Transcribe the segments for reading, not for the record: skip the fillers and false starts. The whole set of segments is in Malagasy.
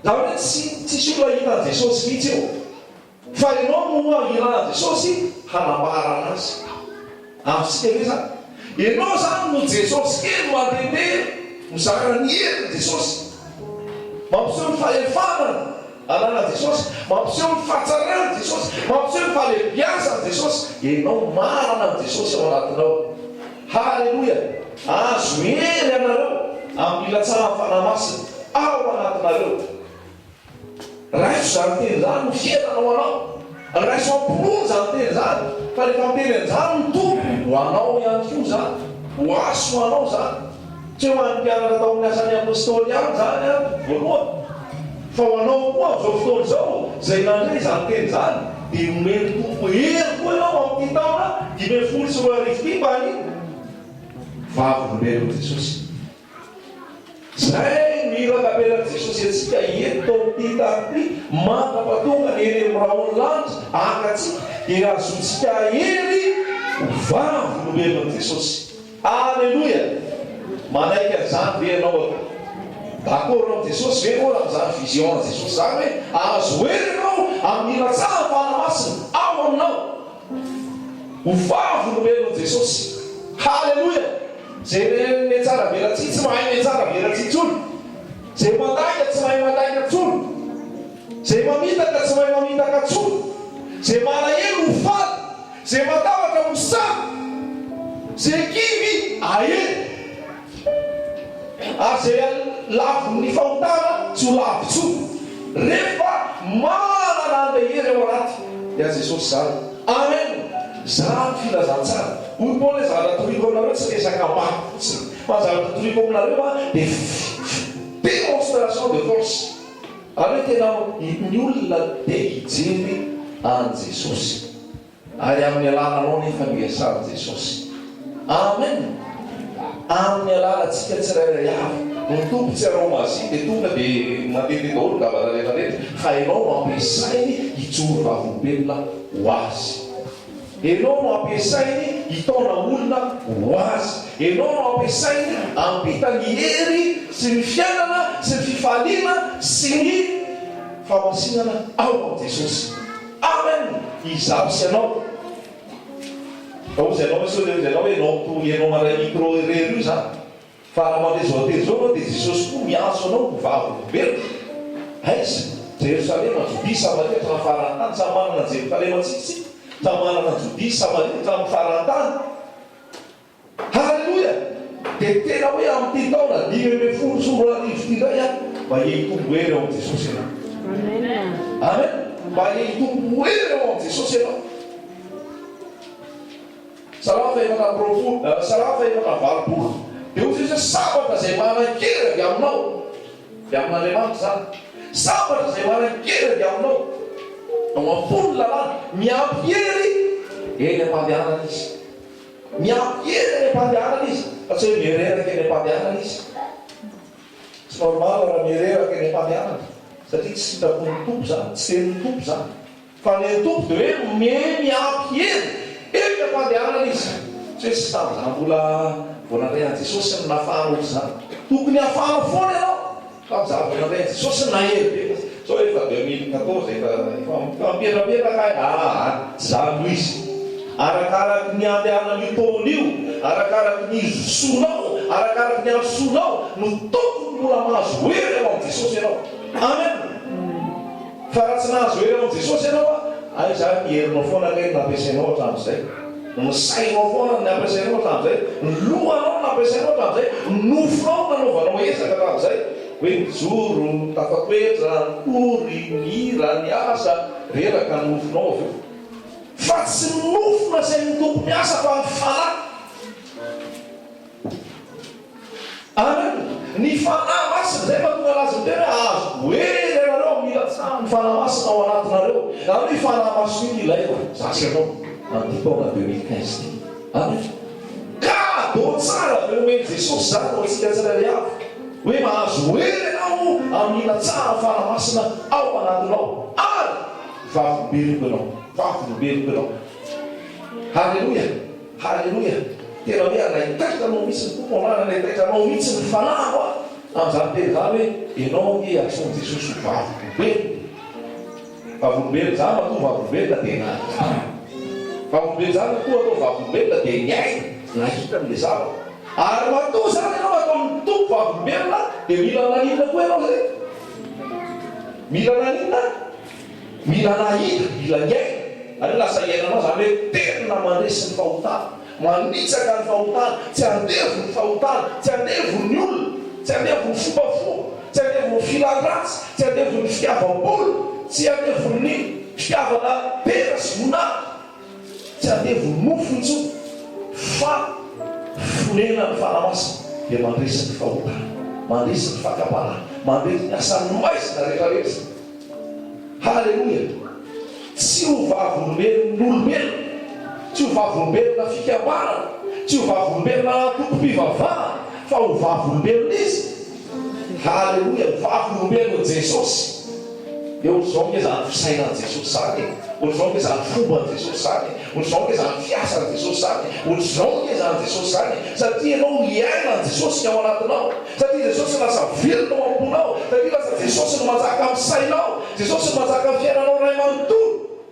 Izany hoe tsy tsisy olona hahita an'i Jesosy mihitsy eo. Fa ianao no hirahan'i Jesosy hanambara anazy. Azontsika ve izany? Ianao izany no Jesosy kely mandehandeha mizara ny herin'i Jesosy. Mampiseho ny fahefana ananan'i Jesosy, mampiseho ny fahatsaran'i Jesosy, mampiseho ny fahalebiazan'i Jesosy. Ianao manana an'i Jesosy ao anatinao. Haleloia! Azo hery ianareo amin'ny ilatsahan'ny Fanahy Masina ao anatinareo. Raiso izany teny izany ho fiainana ho anao. Raiso am-pinoana izany teny izany, fa rehefa miteny an'izany ny Tompo, ho anao ihany koa izany, ho ahy sy ho anao izany. Tsy hoe ho an'ny mpianatra tao amin'ny Asan'ny Apostoly ihany izany an, voalohany, fa ho anao koa amin'izao fotoana izao, izay nandre izany teny izany, dia nomen'ny Tompo hery koa ianao amin'ity taona 2015 ity mba ny vavolombelon'i Jesosy. Izay no iraka aperak'i Jesosy antsika eto amin'ity tany ity, mandra-pahatonga ny eny amin'ny rahon'ny lanitra haka antsika, dia hahazoantsika hery ho vavolombelon'i Jesosy. Aleloia! Manaiky an'izany ve ianao aloha? D'accord amin'i Jesosy ve ianao raha amin'izany vision an'i Jesosy izany hoe ahazo hery ianao amin'ny ilatsahan'ny Fanahy Masina ao aminao ho vavolombelon'i Jesosy? Haleloia! Izay mihatsara velatsihy tsy mahay mihatsara velatsihy intsony. Izay mandainga tsy mahay mandainga intsony. Izay mamitaka tsy mahay mamitaka intsony. Izay malahelo ho faly. Izay matahotra ho sahy. Izay kivy hahery. Ary izay lavon'ny fahotana tsy ho lavo intsony. Rehefa manana an'ilay hery ao anaty dia Jesosy izany. Amen! Izany filazantsara. Hoy Paoly hoe zavatra toriko aminareo tsy resaka ambany fotsiny. Fa ny zavatra toriko aminareo dia démonstration de force. Ary hoe tena ny olona te hijery an'i Jesosy. Ary amin'ny alalanao nefa no iasan'i Jesosy. Amen! Amin'ny alalantsika tsirairay avy. Ny Tompo tsy hanao magie dia tonga dia mandehandeha daholo ny zavatra rehetra rehetra fa ianao no ampiasainy hijoro vavolombelona ho Azy. Ianao no ampiasainy hitaona olona ho Azy. Ianao no ampiasainy hampita ny hery sy ny fiainana sy ny fifaliana sy ny fahamasinana ao amin'i Jesosy. Amen! Izaho sy ianao. Fa hozy ianao hoe sao dia hozy ianao hoe ianao mitory ianao mandray micro irery io izany. Fa raha mandeha izao teny izao ianao dia Jesosy koa miantso anao ho vavolombelona. Aiza? Jerosalema, Jodia, Samaria hatramin'ny faran'ny tany. Samy manana an'i Jerosalema antsika isika. Samy manana an'i Jodia, Samaria hatramin'ny faran'ny tany. Haleloia! Dia tena hoe amin'ity taona 2015 ity indray an, mba hitombo hery ao amin'i Jesosy ianao. Amen! Mba hitombo hery ao amin'i Jesosy ianao. Salamo faha-24, Salamo faha-84. Dia hoy Jesosy hoe, Sambatra izay manan-kery avy aminao. Avy amin'Andriamanitra izany. Sambatra izay manan-kery avy aminao. Ao am-pony ny lalàna. Miampy hery eny am-pandehanana izy. Miampy hery any am-pandehanana izy, fa tsy hoe mireraka eny am-pandehanana izy. Tsy normal raha mireraka eny am-pandehanana, satria tsy sitrapon'ny Tompo izany, tsy tenin'ny Tompo izany. Fa ny an'ny Tompo dia hoe me miampy hery eny am-pandehanana izy. Tsy hoe tsy tamin'izaho mbola vao nandray an'i Jesosy no nafahana ohatr'izany. Tokony hafana foana ianao. Tamin'izaho vao nandray an'i Jesosy nahery be fa zao efa 2014 efa efa mipetrapetraka ahy aa tsy zany no izy. Arakaraky ny andehanan'io taona io, arakaraky ny izosoanao, arakaraky ny androsoanao no tokony mbola mahazo hery ao amin'i Jesosy ianao. Amen! Fa raha tsy nahazo hery ao amin'i Jesosy ianao a, aiza ary ny herinao foana kay no nampiasainao hatramin'izay? Ny sainao foana no nampiasainao hatramin'izay, ny lohanao no nampiasainao hatramin'izay, ny nofonao no nanaovanao ezaka hatramin'izay, hoe nijoro, tafatoetra, nitory, nihira, niasa, reraka ny nofonao avy eo. Fa tsy ny nofo nasain'ny Tompo miasa fa ny fanahy. Amen! Ny Fanahy Masina, izay mahatonga anazy miteny hoe ahazo hery ianareo amin'ny hilatsahan'ny Fanahy Masina ao anatinareo. Izany hoe io Fanahy Masina io no ilaiko za sy ianao amin'ity taona 2015 ity. Amen! Cadeau tsara be omen'i Jesosy izany ho antsika tsirairay avy, hoe mahazo hery ianao amin'ny hilatsahan'ny Fanahy Masina ao anatinao ary vavolombeloko ianao, vavolombeloko ianao. Haleloia! Haleloia! Tena hoe hanaitaitra anao mihitsy ny Tompo anà, hanaitaitra anao mihitsy ny Fanahy ho ahy. Amin'izany teny izany hoe, ianao ange antsoin'i Jesosy ho vavolombelona. Vavolombelona izany matoa vavolombelona dia nahita. Vavolombelona izany matoa atao vavolombelona dia niaina, nahita an'ilay zavatra. Ary matoa izany ianao ataon'ny Tompo vavolombelona dia mila naninona koa ianao izay? Mila naninona? Mila nahita, mila niaina. Ary lasa iainanao izany hoe tena mandresy ny fahotana, manitsaka ny fahotana, tsy andevo ny fahotana, tsy andevo ny olona, tsy andevo ny fombafomba, tsy andevo ny filan-dratsy, tsy andevo ny fitiavam-bola, tsy andevo ny fitiavana dera sy voninahitra. Tsy andevo ny mofo intsony fa fonenan'ny Fanahy Masina dia mandresy ny fahotana, mandresy ny fakam-panahy, mandresy ny asan'ny maizina rehetrarehetra. Haleloia! Tsy ho vavolombelon'ny olombelona, tsy ho vavolombelona fikambanana, tsy ho vavolombelona antokom-pivavahana fa ho vavolombelon'iza? Haleloia! Vavolombelon'i Jesosy. Dia ohatr'izao ange izany fisainan'i Jesosy izany e! Ohatr'izao ange izany fomban'i Jesosy izany e! Ohatr'izao ange izany fiasan'i Jesosy izany e! Ohatr'izao ange izany Jesosy izany e! Satria ianao hiaina an'i Jesosy ny ao anatinao. Satria Jesosy lasa velona ao am-ponao. Satria lasa Jesosy no manjaka amin'ny sainao. Jesosy no manjaka amin'ny fiainanao iray manontolo.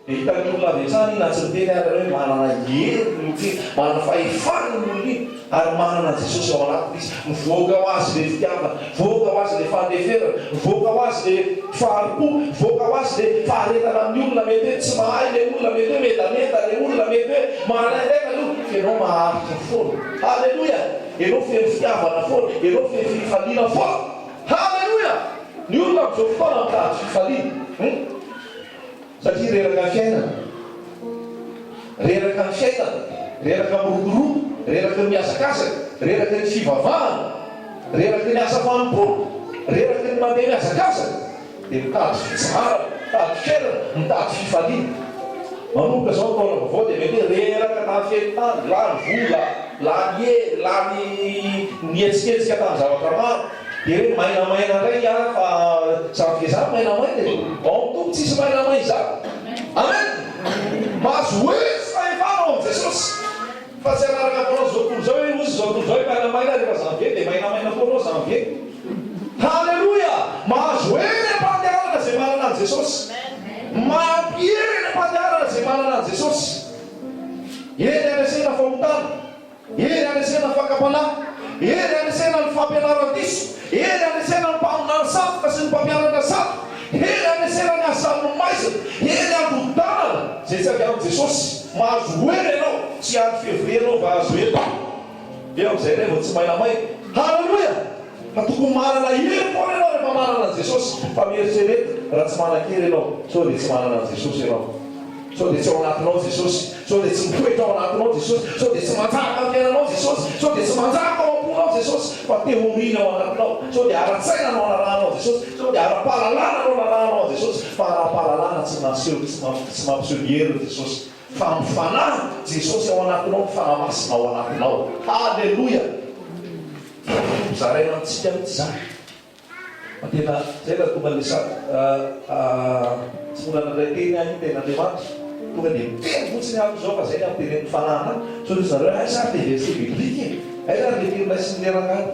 Dia hitan'ny olona avy hatrany iny na tsy niteny ary ianao hoe manana hery ny olona iny, manana fahefana ny olona iny, ary manana an'i Jesosy ao anatiny izy. Mivoaka ho azy ilay fitiavana, mivoaka ho azy ilay fandeferana, mivoaka ho azy ilay fahari-po, mivoaka ho azy ilay faharetana amin'ny olona, mety hoe tsy mahay ilay olona, mety hoe medameda ilay olona, mety hoe manaintaina ilay olona, fa ianao maharitra foana. Haleloia! Ianao feno fitiavana foana, ianao feno fifaliana foana. Haleloia! Ny olona amin'izao fotoana mitady fifaliana. Hum. Satria reraka ny fiainana. Reraka ny fiainana, reraka miroborobo, reraka ny mihazakazaka, reraka ny fivavahana, reraka ny asa fanompoana, reraka ny mandeha mihazakazaka, dia mitady fitsaharana, mitady fiainana, mitady fifaliana. Manomboka izao ny taona vaovao dia mety hoe reraka tamin'ny fety tany, lany vola, lany hery, lany nihetsiketsika tamin'ny zavatra maro. Dia hoe mainamaina indray aho fa janvier zany mainamaina e! Ao amin'ny Tompo tsisy mainamaina izany. Amen! Mahazo hery sy fahefana ao amin'i Jesosy. Fa tsy hanaraka mpanao izao tontolo izao hoe hozy izao tontolo izao hoe mainamaina rehefa janvier dia mainamaina foana ao janvier. Haleloia! Mahazo hery am-pandehanana izay manana an'i Jesosy. Mampy hery any am-pandehanana izay manana an'i Jesosy. Hery hanesena fahotana. Hery handresena ny fakam-panahy, hery handresena ny fampianaran-diso, hery handresena ny mpaminany sandoka sy ny mpampianatra sandoka, hery handresena ny asan'ny maizina, hery handrodanana izay tsy avy amin'i Jesosy. Mahazo hery ianao, tsy hiandry février ianao vao hahazo hery. Dia amin'izay indray vao tsy mainamaina. Haleloia! Fa tokony manana hery foana ianao rehefa manana an'i Jesosy. Fa mieritrereta, raha tsy manan-kery ianao, sao dia tsy manana an'i Jesosy ianao. Sao dia tsy ao anatinao Jesosy? Sao dia tsy mitoetra ao anatinao Jesosy? Sao dia tsy manjaka amin'ny fiainanao Jesosy? Sao dia tsy manjaka ao am-ponao Jesosy fa théorie ny ao anatinao? Sao dia ara-tsaina no anarahanao Jesosy? Sao dia ara-pahalalana no anarahanao an'i Jesosy? Fa ara-pahalalana tsy maseho tsy tsy mampiseho ny herin'i Jesosy fa amin'ny fanahy Jesosy ao anatinao ny Fanahy Masina ao anatinao. Haleloia! Zaraina amintsika mihitsy izany. Fa tena zay raha tonga le sa tsy mbola nandray teny aho iny tena Andriamanitra tonga dia miteny fotsiny aho zao fa zay ny ampitenenin'ny fanahy anahy sao ry zareo hoe aiza ary le verset biblique e aiza ary le teny raisin'ny le rangahy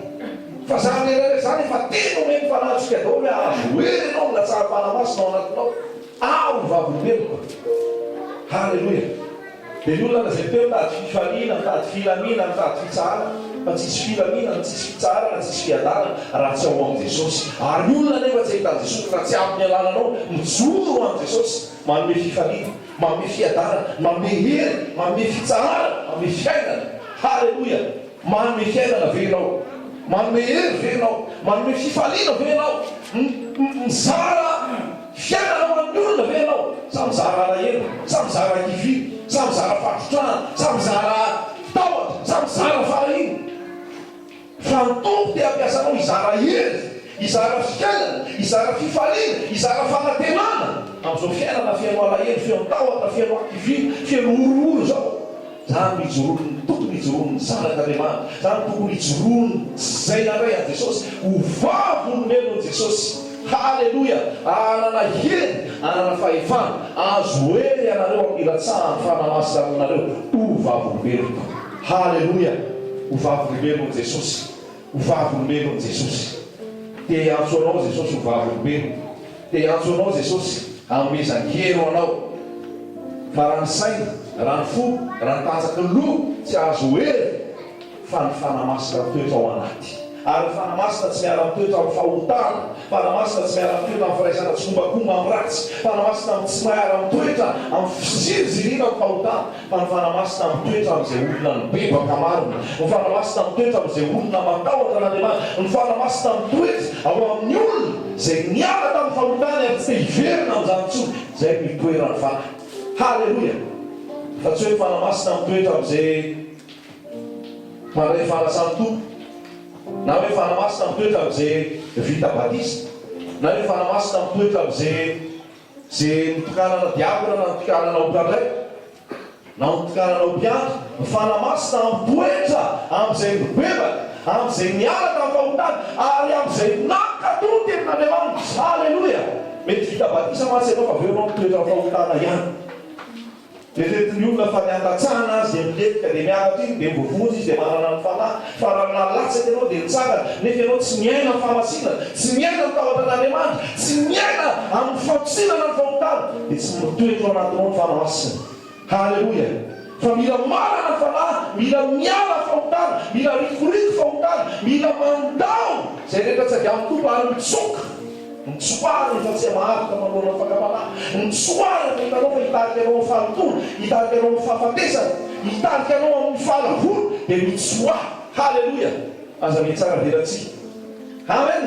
fa zany rehetra zany efa teny omen'ny fanahy antsika daholo hoe ahazo hery ianao milatsaha fanahy masina ao anatinao aho no vavolombeloko haleloia Dia ny olona izay teo mitady fifaliana, mitady filaminana, mitady fitsaharana, fa tsisy filaminana, tsisy fitsaharana, tsisy fiadanana raha tsy ao amin'i Jesosy. Ary ny olona anefa tsy ahita an'i Jesosy raha tsy amin'ny alalanao mijoro ho an'i Jesosy, manome fifaliana, manome fiadanana, manome hery, manome fitsaharana, manome fiainana. Haleloia! Manome fiainana ve ianao? Manome hery ve ianao? Manome fifaliana ve ianao? Mizara fiainana ho an'ny olona ve ianao? Sa mizara alahelo? Sa mizara hakiviana? Sa mizara fahatrotrahana? Sa mizara tahotra? Sa mizara fanahiana? Fa ny Tompo te hampiasa anao hizara hery, hizara fiainana, hizara fifaliana, hizara fanantenana amin'izao fiainana feno alahelo, feno tahotra, feno hakiviana, feno horohoro izao. Izany no ijoroan'ny tokony hijoroan'ny zanak'Andriamanitra. Izany no tokony hijoroan'izay nandray an'i Jesosy ho vavolombelon'i Jesosy. Haleloia! Hanana hery, hanana fahefana, azo hery ianareo amin'ny ilatsahan'ny Fanahy Masina aminareo ho vavolombeloko. Haleloia! Ho vavolombelon'i Jesosy. Ho vavolombelon'i Jesosy. Te hiantso anao Jesosy ho vavolombelona. Te hiantso anao Jesosy hanomezan-kery ho anao. Fa raha ny saina, raha ny fo, raha ny tanjaky ny loha tsy azo hery fa ny Fanahy Masina mitoetra ao anaty. Ary ny Fanahy Masina tsy miara-mitoetra amin'ny fahotana, Fanahy Masina tsy miara-mitoetra amin'ny firaisana tsikombakomba amin'ny ratsy, Fanahy Masina tsy miara-mitoetra amin'ny fiziriziriana amin'ny fahotana, fa ny Fanahy Masina mitoetra amin'izay olona nibebaka marina, ny Fanahy Masina mitoetra amin'izay olona matahotra an'Andriamanitra, ny Fanahy Masina mitoetra ao amin'ny olona izay niala tamin'ny fahotany ary tsy te hiverina amin'izany intsony, izay no itoeran'ny Fanahy. Haleloia! Fa tsy hoe ny Fanahy Masina mitoetra amin'izay mpandray fanasan'ny Tompo, na hoe Fanahy Masina mitoetra amin'izay vita batisa, na hoe Fanahy Masina mitoetra amin'izay Ze nitokanana diakona na nitokanana ho mpandray na nitokanana ho mpiandry, ny Fanahy Masina hampitoetra amin'izay nibebaka, amin'izay niala tamin'ny fahotana, ary amin'izay nankatò ny Tenin'Andriamanitra. Haleloia! Mety vita batisa mantsy ianao fa avy eo ianao mitoetra amin'ny fahotana ihany. Eritreretin'ny olona fa ny handatsahana azy dia milentika dia miakatra iny dia voavonjy izy dia manana ny fanahy fa raha nalatsaka ianao dia nitsangana nefa ianao tsy miaina ny fahamasinana, tsy miaina ny tahotra an'Andriamanitra, tsy miaina amin'ny fandosirana ny fahotana dia tsy mitoetra ao anatinao ny Fanahy Masina. Haleloia! Fa mila manana ny fanahy, mila miala fahotana, mila rikoriko fahotana, mila mandao izay rehetra tsy avy amin'ny Tompo ary mitsoka. Mitsoaha rehefa tsy maharitra manoloana ny fakam-panahy. Mitsoaha rehefa hitanao fa hitarika anao amin'ny fahalotoana, hitarika anao amin'ny fahafatesana, hitarika anao amin'ny fahalavoana, dia mitsoaha. Haleloia! Aza mihatsara velatsihy. Amen!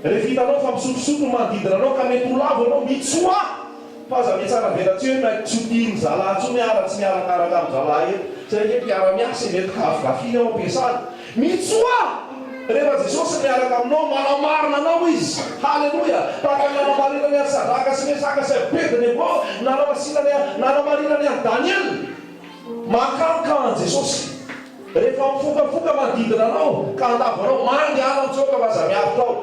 Rehefa hitanao fa misotrosotro ny manodidina anao ka mety ho lavo ianao, mitsoaha! Fa aza mihatsara velatsihy hoe mety tsy ho tian'ny zalahy intsony aho raha tsy miarakaraka amin-drahalahy eto, satria ange mpiara-miasa e, mety gafigafiny ao am-piasana. Mitsoaha! Rehefa Jesosy miaraka aminao, manamarina anao Izy. Haleloia! Tahaka ny nanamarinany an'i Sadraka sy Mesaka sy Abednego, nanamasinany, nanamarinany an'i Daniela. Makanka an'i Jesosy. Rehefa mifokafoka manodidina anao, ka handavo anao, mandehana mitsoaka fa aza miaritra ao.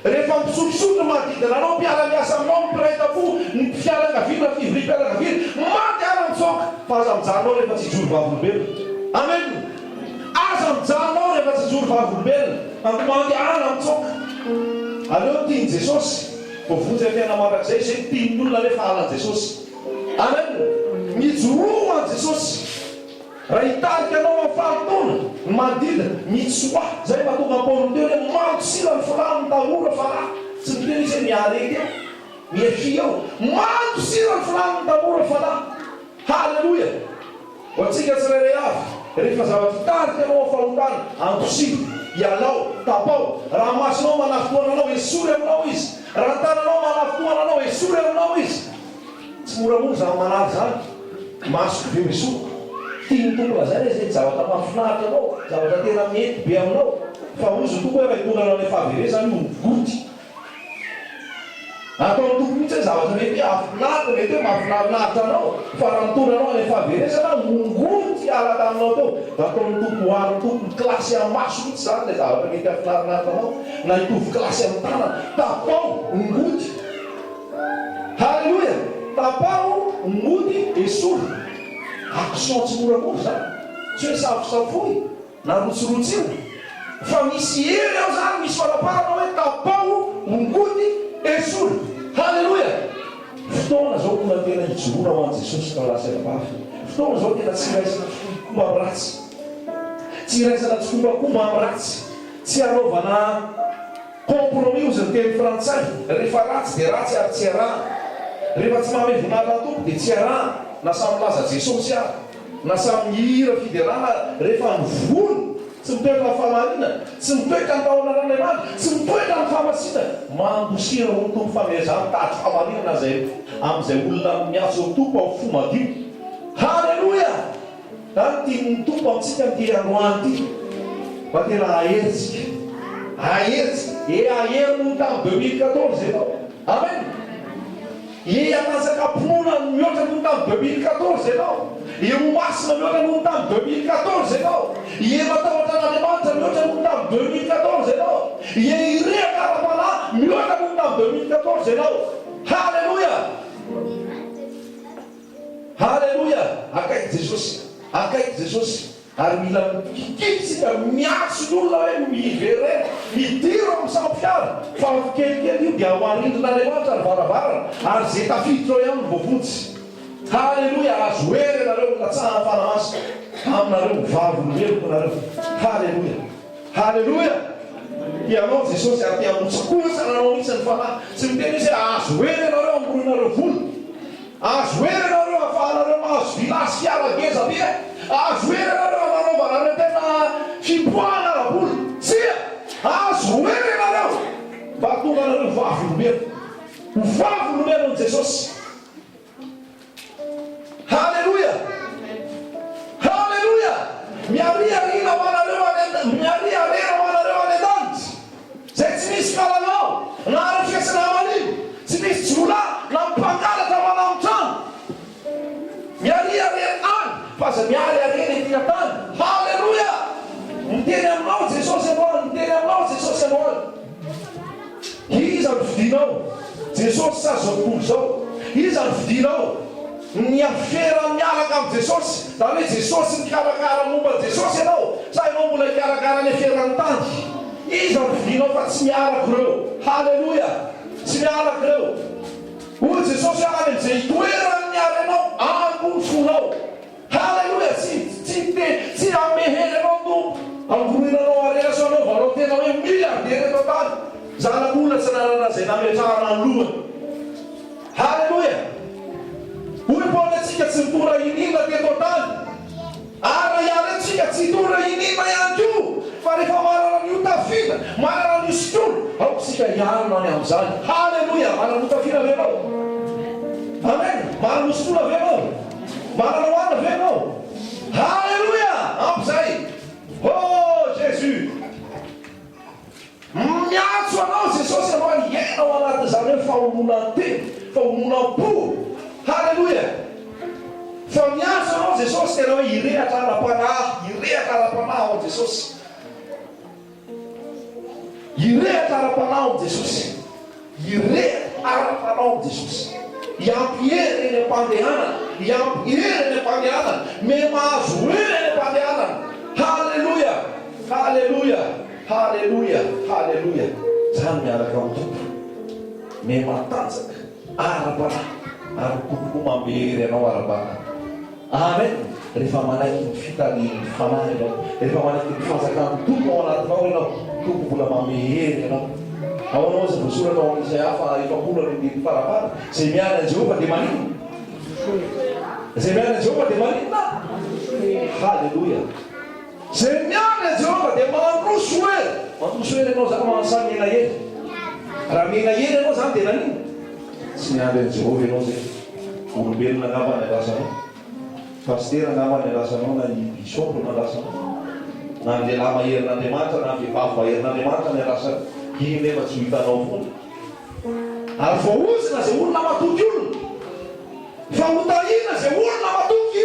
Rehefa misotrosotro ny manodidina anao, mpiara-miasa aminao, ny mpiray tampo, ny fianakaviana, ny fivoriam-pianakaviana, mandehana mitsoaka, fa aza mijanona ao rehefa tsy hijoro vavolombelona. Amen! Aza mijanona ao rehefa tsy hijoro vavolombelona, fa mandehana mitsoaka. Aleo ny tian'i Jesosy, voavonjy amin'ny fiainana mandrakizay, izay ny tian'ny olona nefa halan'i Jesosy. Amen! Mijoroa ho an'i Jesosy. Raha hitarika anao amin'ny fahalotoana ny manodidina, mitsoaha. Izay no mahatonga an'i Paoly miteny hoe, Mandosira ny filàny ny tanora fanahy. Tsy miteny izy hoe miarety eo, miafia eo. Mandosira ny filàny ny tanora fanahy. Haleloia! Ho antsika tsirairay avy, rehefa zavatra hitarika anao amin'ny fahotana, andosiro, ialao, tapao. Raha ny masonao manafintohana anao, esory aminao izy. Raha ny tananao manafintohana anao, esory aminao izy. Tsy moramora izany manary izany. Masoko be misoko. Tian'ny Tompo lazaina izay zavatra mahafinaritra anao, zavatra tena mety be aminao. Fa hozy ny Tompo hoe raha hitondra anao any fahaverezana io, migoty. Ataon'ny Tompo mihitsy hoe zavatra mety hoe hahafinaritra, mety hoe mahafinarinaritra anao, fa raha mitondra anao any fahaverezana, mongoty hiala taminao teo. Dia ataon'ny Tompo oharin'ny Tompo mikilasy amin'ny maso mihitsy izany ilay zavatra mety hahafinarinaritra anao, na hitovy kilasy amin'ny tanana. Tapao, ongoty. Haleloia! Tapaho, mody, esory. Action tsy moramora izany. Tsy hoe safosafoy na rotsirotsio. Fa misy hery ao izany, misy fanapahana hoe tapaho, ongody, esory. Haleloia! Fotoana izao mbola tena hijoroana ho an'i Jesosy rahalahy sy anabavy. Fotoana izao tena tsy hiraisana tsikombakomba amin'ny ratsy. Tsy hiraisana tsikombakomba amin'ny ratsy. Tsy hanaovana. Compromis ozy ny teny frantsay, rehefa ratsy dia ratsy ary tsy arahana. Rehefa tsy manome voninahitra ny Tompo dia tsy arahana, na samy milaza Jesosy ary, na samy mihira fiderana ary, rehefa ny vola tsy mitoetra ny fahamarinana, tsy mitoetra ny tahoran'Andriamanitra, tsy mitoetra ny fahamasinana, mandosira hoy ny Tompo fa miezaha mitady fahamarinana izay amin'izay olona miantso ny Tompo amin'ny fo madio. Haleloia! Zany no tian'ny Tompo amintsika amin'ity androany ity, mba tena hahery tsika, hahery tsika, e hahery noho ny tamin'ny 2014 ianao, amen, e hatanjaka-pinoana mihoatra noho ny tamin'ny 2014 ianao, e ho masina mihoatra noho ny tamin'ny 2014 ianao, e matahotra an'Andriamanitra mihoatra noho ny tamin'ny 2014 ianao, e hirehaka ara-panahy mihoatra noho ny tamin'ny 2014 ianao, haleloia! Haleloia! Akaiky Jesosy! Akaiky Jesosy! Ary mila mikiky isika, miantso ny olona hoe miverena, midira ao amin'ny sambo fiara, fa kelikely io dia ho arindrin'Andriamanitra ny varavarana, ary izay tafiditra ao ihany no voavonjy. Haleloia! Azo hery ianareo, milatsaha ny Fanahy Masina aminareo, vavolombeloko nareo. Haleloia! Haleloia! Tia anao Jesosy ary te hamotsikotsana anao mihitsy ny Fanahy. Tsy miteny Izy hoe azo hery ianareo hambolinareo vola. Azo hery ianareo ahafahanareo mahazo villa sy fiara ngeza be. Azo hery ianareo hananaovanareo tena fipoahana ara-bola. Tsia! Azo hery ianareo mba hahatonga anareo ho vavolombelona. Ho vavolombelon'i Jesosy. Haleloia! Haleloia! Miaria harena ho anareo any an, miaria harena ho anareo any an-danitra, izay tsy misy kalalao, na arefesina aman'iny, tsy misy jiolahy na mpangalatra manamon-trano. Miaria harena any, fa aza miary harena ety an-tany. Haleloia! Miteny aminao Jesosy androany, miteny aminao Jesosy androany. Iza no fidinao? Jesosy sa zao tontolo izao? Iza no fidinao? Ny afera miaraka amin'i Jesosy, zany hoe Jesosy mikarakara momba an'i Jesosy ianao sa ianao mbola hikarakara ny aferan'ny tany? Iza no fidinao fa tsy miaraka ireo? Haleloia! Tsy miaraka ireo. Hoy Jesosy hoe any amin'izay itoeran'ny harenao any koa ny fonao. Haleloia tsy tsy te tsy hanome hery anao ny Tompo hangoronanao harena sy hanaovanao tena hoe milliardaire eto an-tany zanak'olona tsy nanana izay nametrahana ny lohany Haleloia Hoy Paoly antsika tsy nitondra ininona teto an-tany ary raha hiala eto isika tsy hitondra ininona ihany koa fa rehefa manana ny hotafiana manana ny hosotroina aoka isika hianina any amin'izany Haleloia manana hotafiana ve ianao Amen manana hosotroina ve ianao Manana hohanina ve ianao? Haleloia! Ampy izay! Oh Jésus! Miantso anao Jesosy androany hiaina ao anatin'izany hoe fahononan-tena, fahononam-po. Haleloia! Fa miantso anao Jesosy tena hoe hirehatra ara-panahy, hirehatra ara-panahy ao amin'i Jesosy. Hirehatra ara-panahy ao amin'i Jesosy. Hirehatra ara-panahy ao amin'i Jesosy. Hiampy hery eny am-pandehanana. Hiampy hery eny am-pandehanana. Miha mahazo hery eny am-pandehanana. Haleloia! Haleloia! Haleloia! Haleloia! Izany miaraka amin'ny Tompo. Miha matanjaka ara-panahy. Ary ny Tompo koa manome hery anao ara-panahy. Amen! Rehefa manaiky ny fitarihin'ny Fanahy ianao, rehefa manaiky ny fanjakan'ny Tompo ao anatinao ianao, Tompo mbola manome hery anao. Ahoana hozy voasoratra ao amin'ny Isaia faha 40 ary andininy faravalo, Izay miandry an'i Jehovah dia maninona? Izay miandry an'i Jehovah dia maninona? Haleloia! Izay miandry an'i Jehovah dia mandroso hery. Mandroso hery ianao izany sa mihena hery? Raha mihena hery ianao izany dia naninona? Tsy miandry an'i Jehovah ianao izay. Olombelona angamba ny andrasanao. Pasitera angamba ny andrasanao na i Bishop no andrasanao. Na ny lehilahy maherin'Andriamanitra na ny vehivavy maherin'Andriamanitra ny andrasanao. Iny nefa tsy ho hitanao foana. Ary voaozona izay olona matoky olona. Fa hotahiana izay olona matoky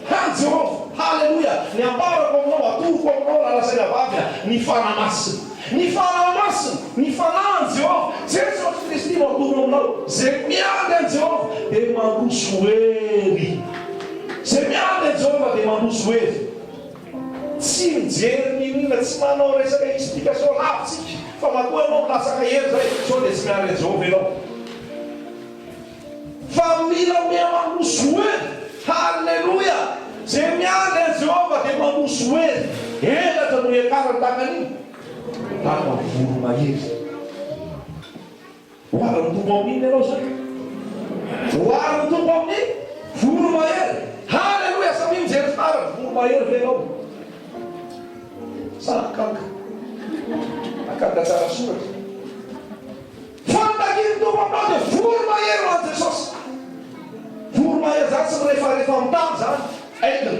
an'i Jehovah. Haleloia! Ny ambarako aminao, atoroko aminao rahalahy sy rahavavy a, ny Fanahy Masina. Ny Fanahy Masina, ny Fanahin'i Jehovah, Jesosy Kristy no atoro aminao. Izay miandry an'i Jehovah dia mandroso hery. Izay miandry an'i Jehovah dia mandroso hery. Tsy mijery n'inon'inona, tsy manao resaka explication lava isika, fa matoa ianao milatsaka hery izay, sao dia tsy miandry an'i Jehovah ianao. Fa mila miha mandroso hery. Haleloia! Izay miandry an'i Jehovah dia mandroso hery. Elatra no hiakarany tahaka an'iny? Tahaka ny voromahery. Oharin'ny Tompo amin'inona ianao izany? Oharin'ny Tompo amin'ny voromahery. Haleloia! Samia mijery fitaratra, voromahery ve ianao? Sa akanga? Akanga tsara soratra. Fa ny takin'ny Tompo aminao dia voromahery ho an'i Jesosy. Voromahery zany tsy mirefarefa amin'ny tany zany. Aigle.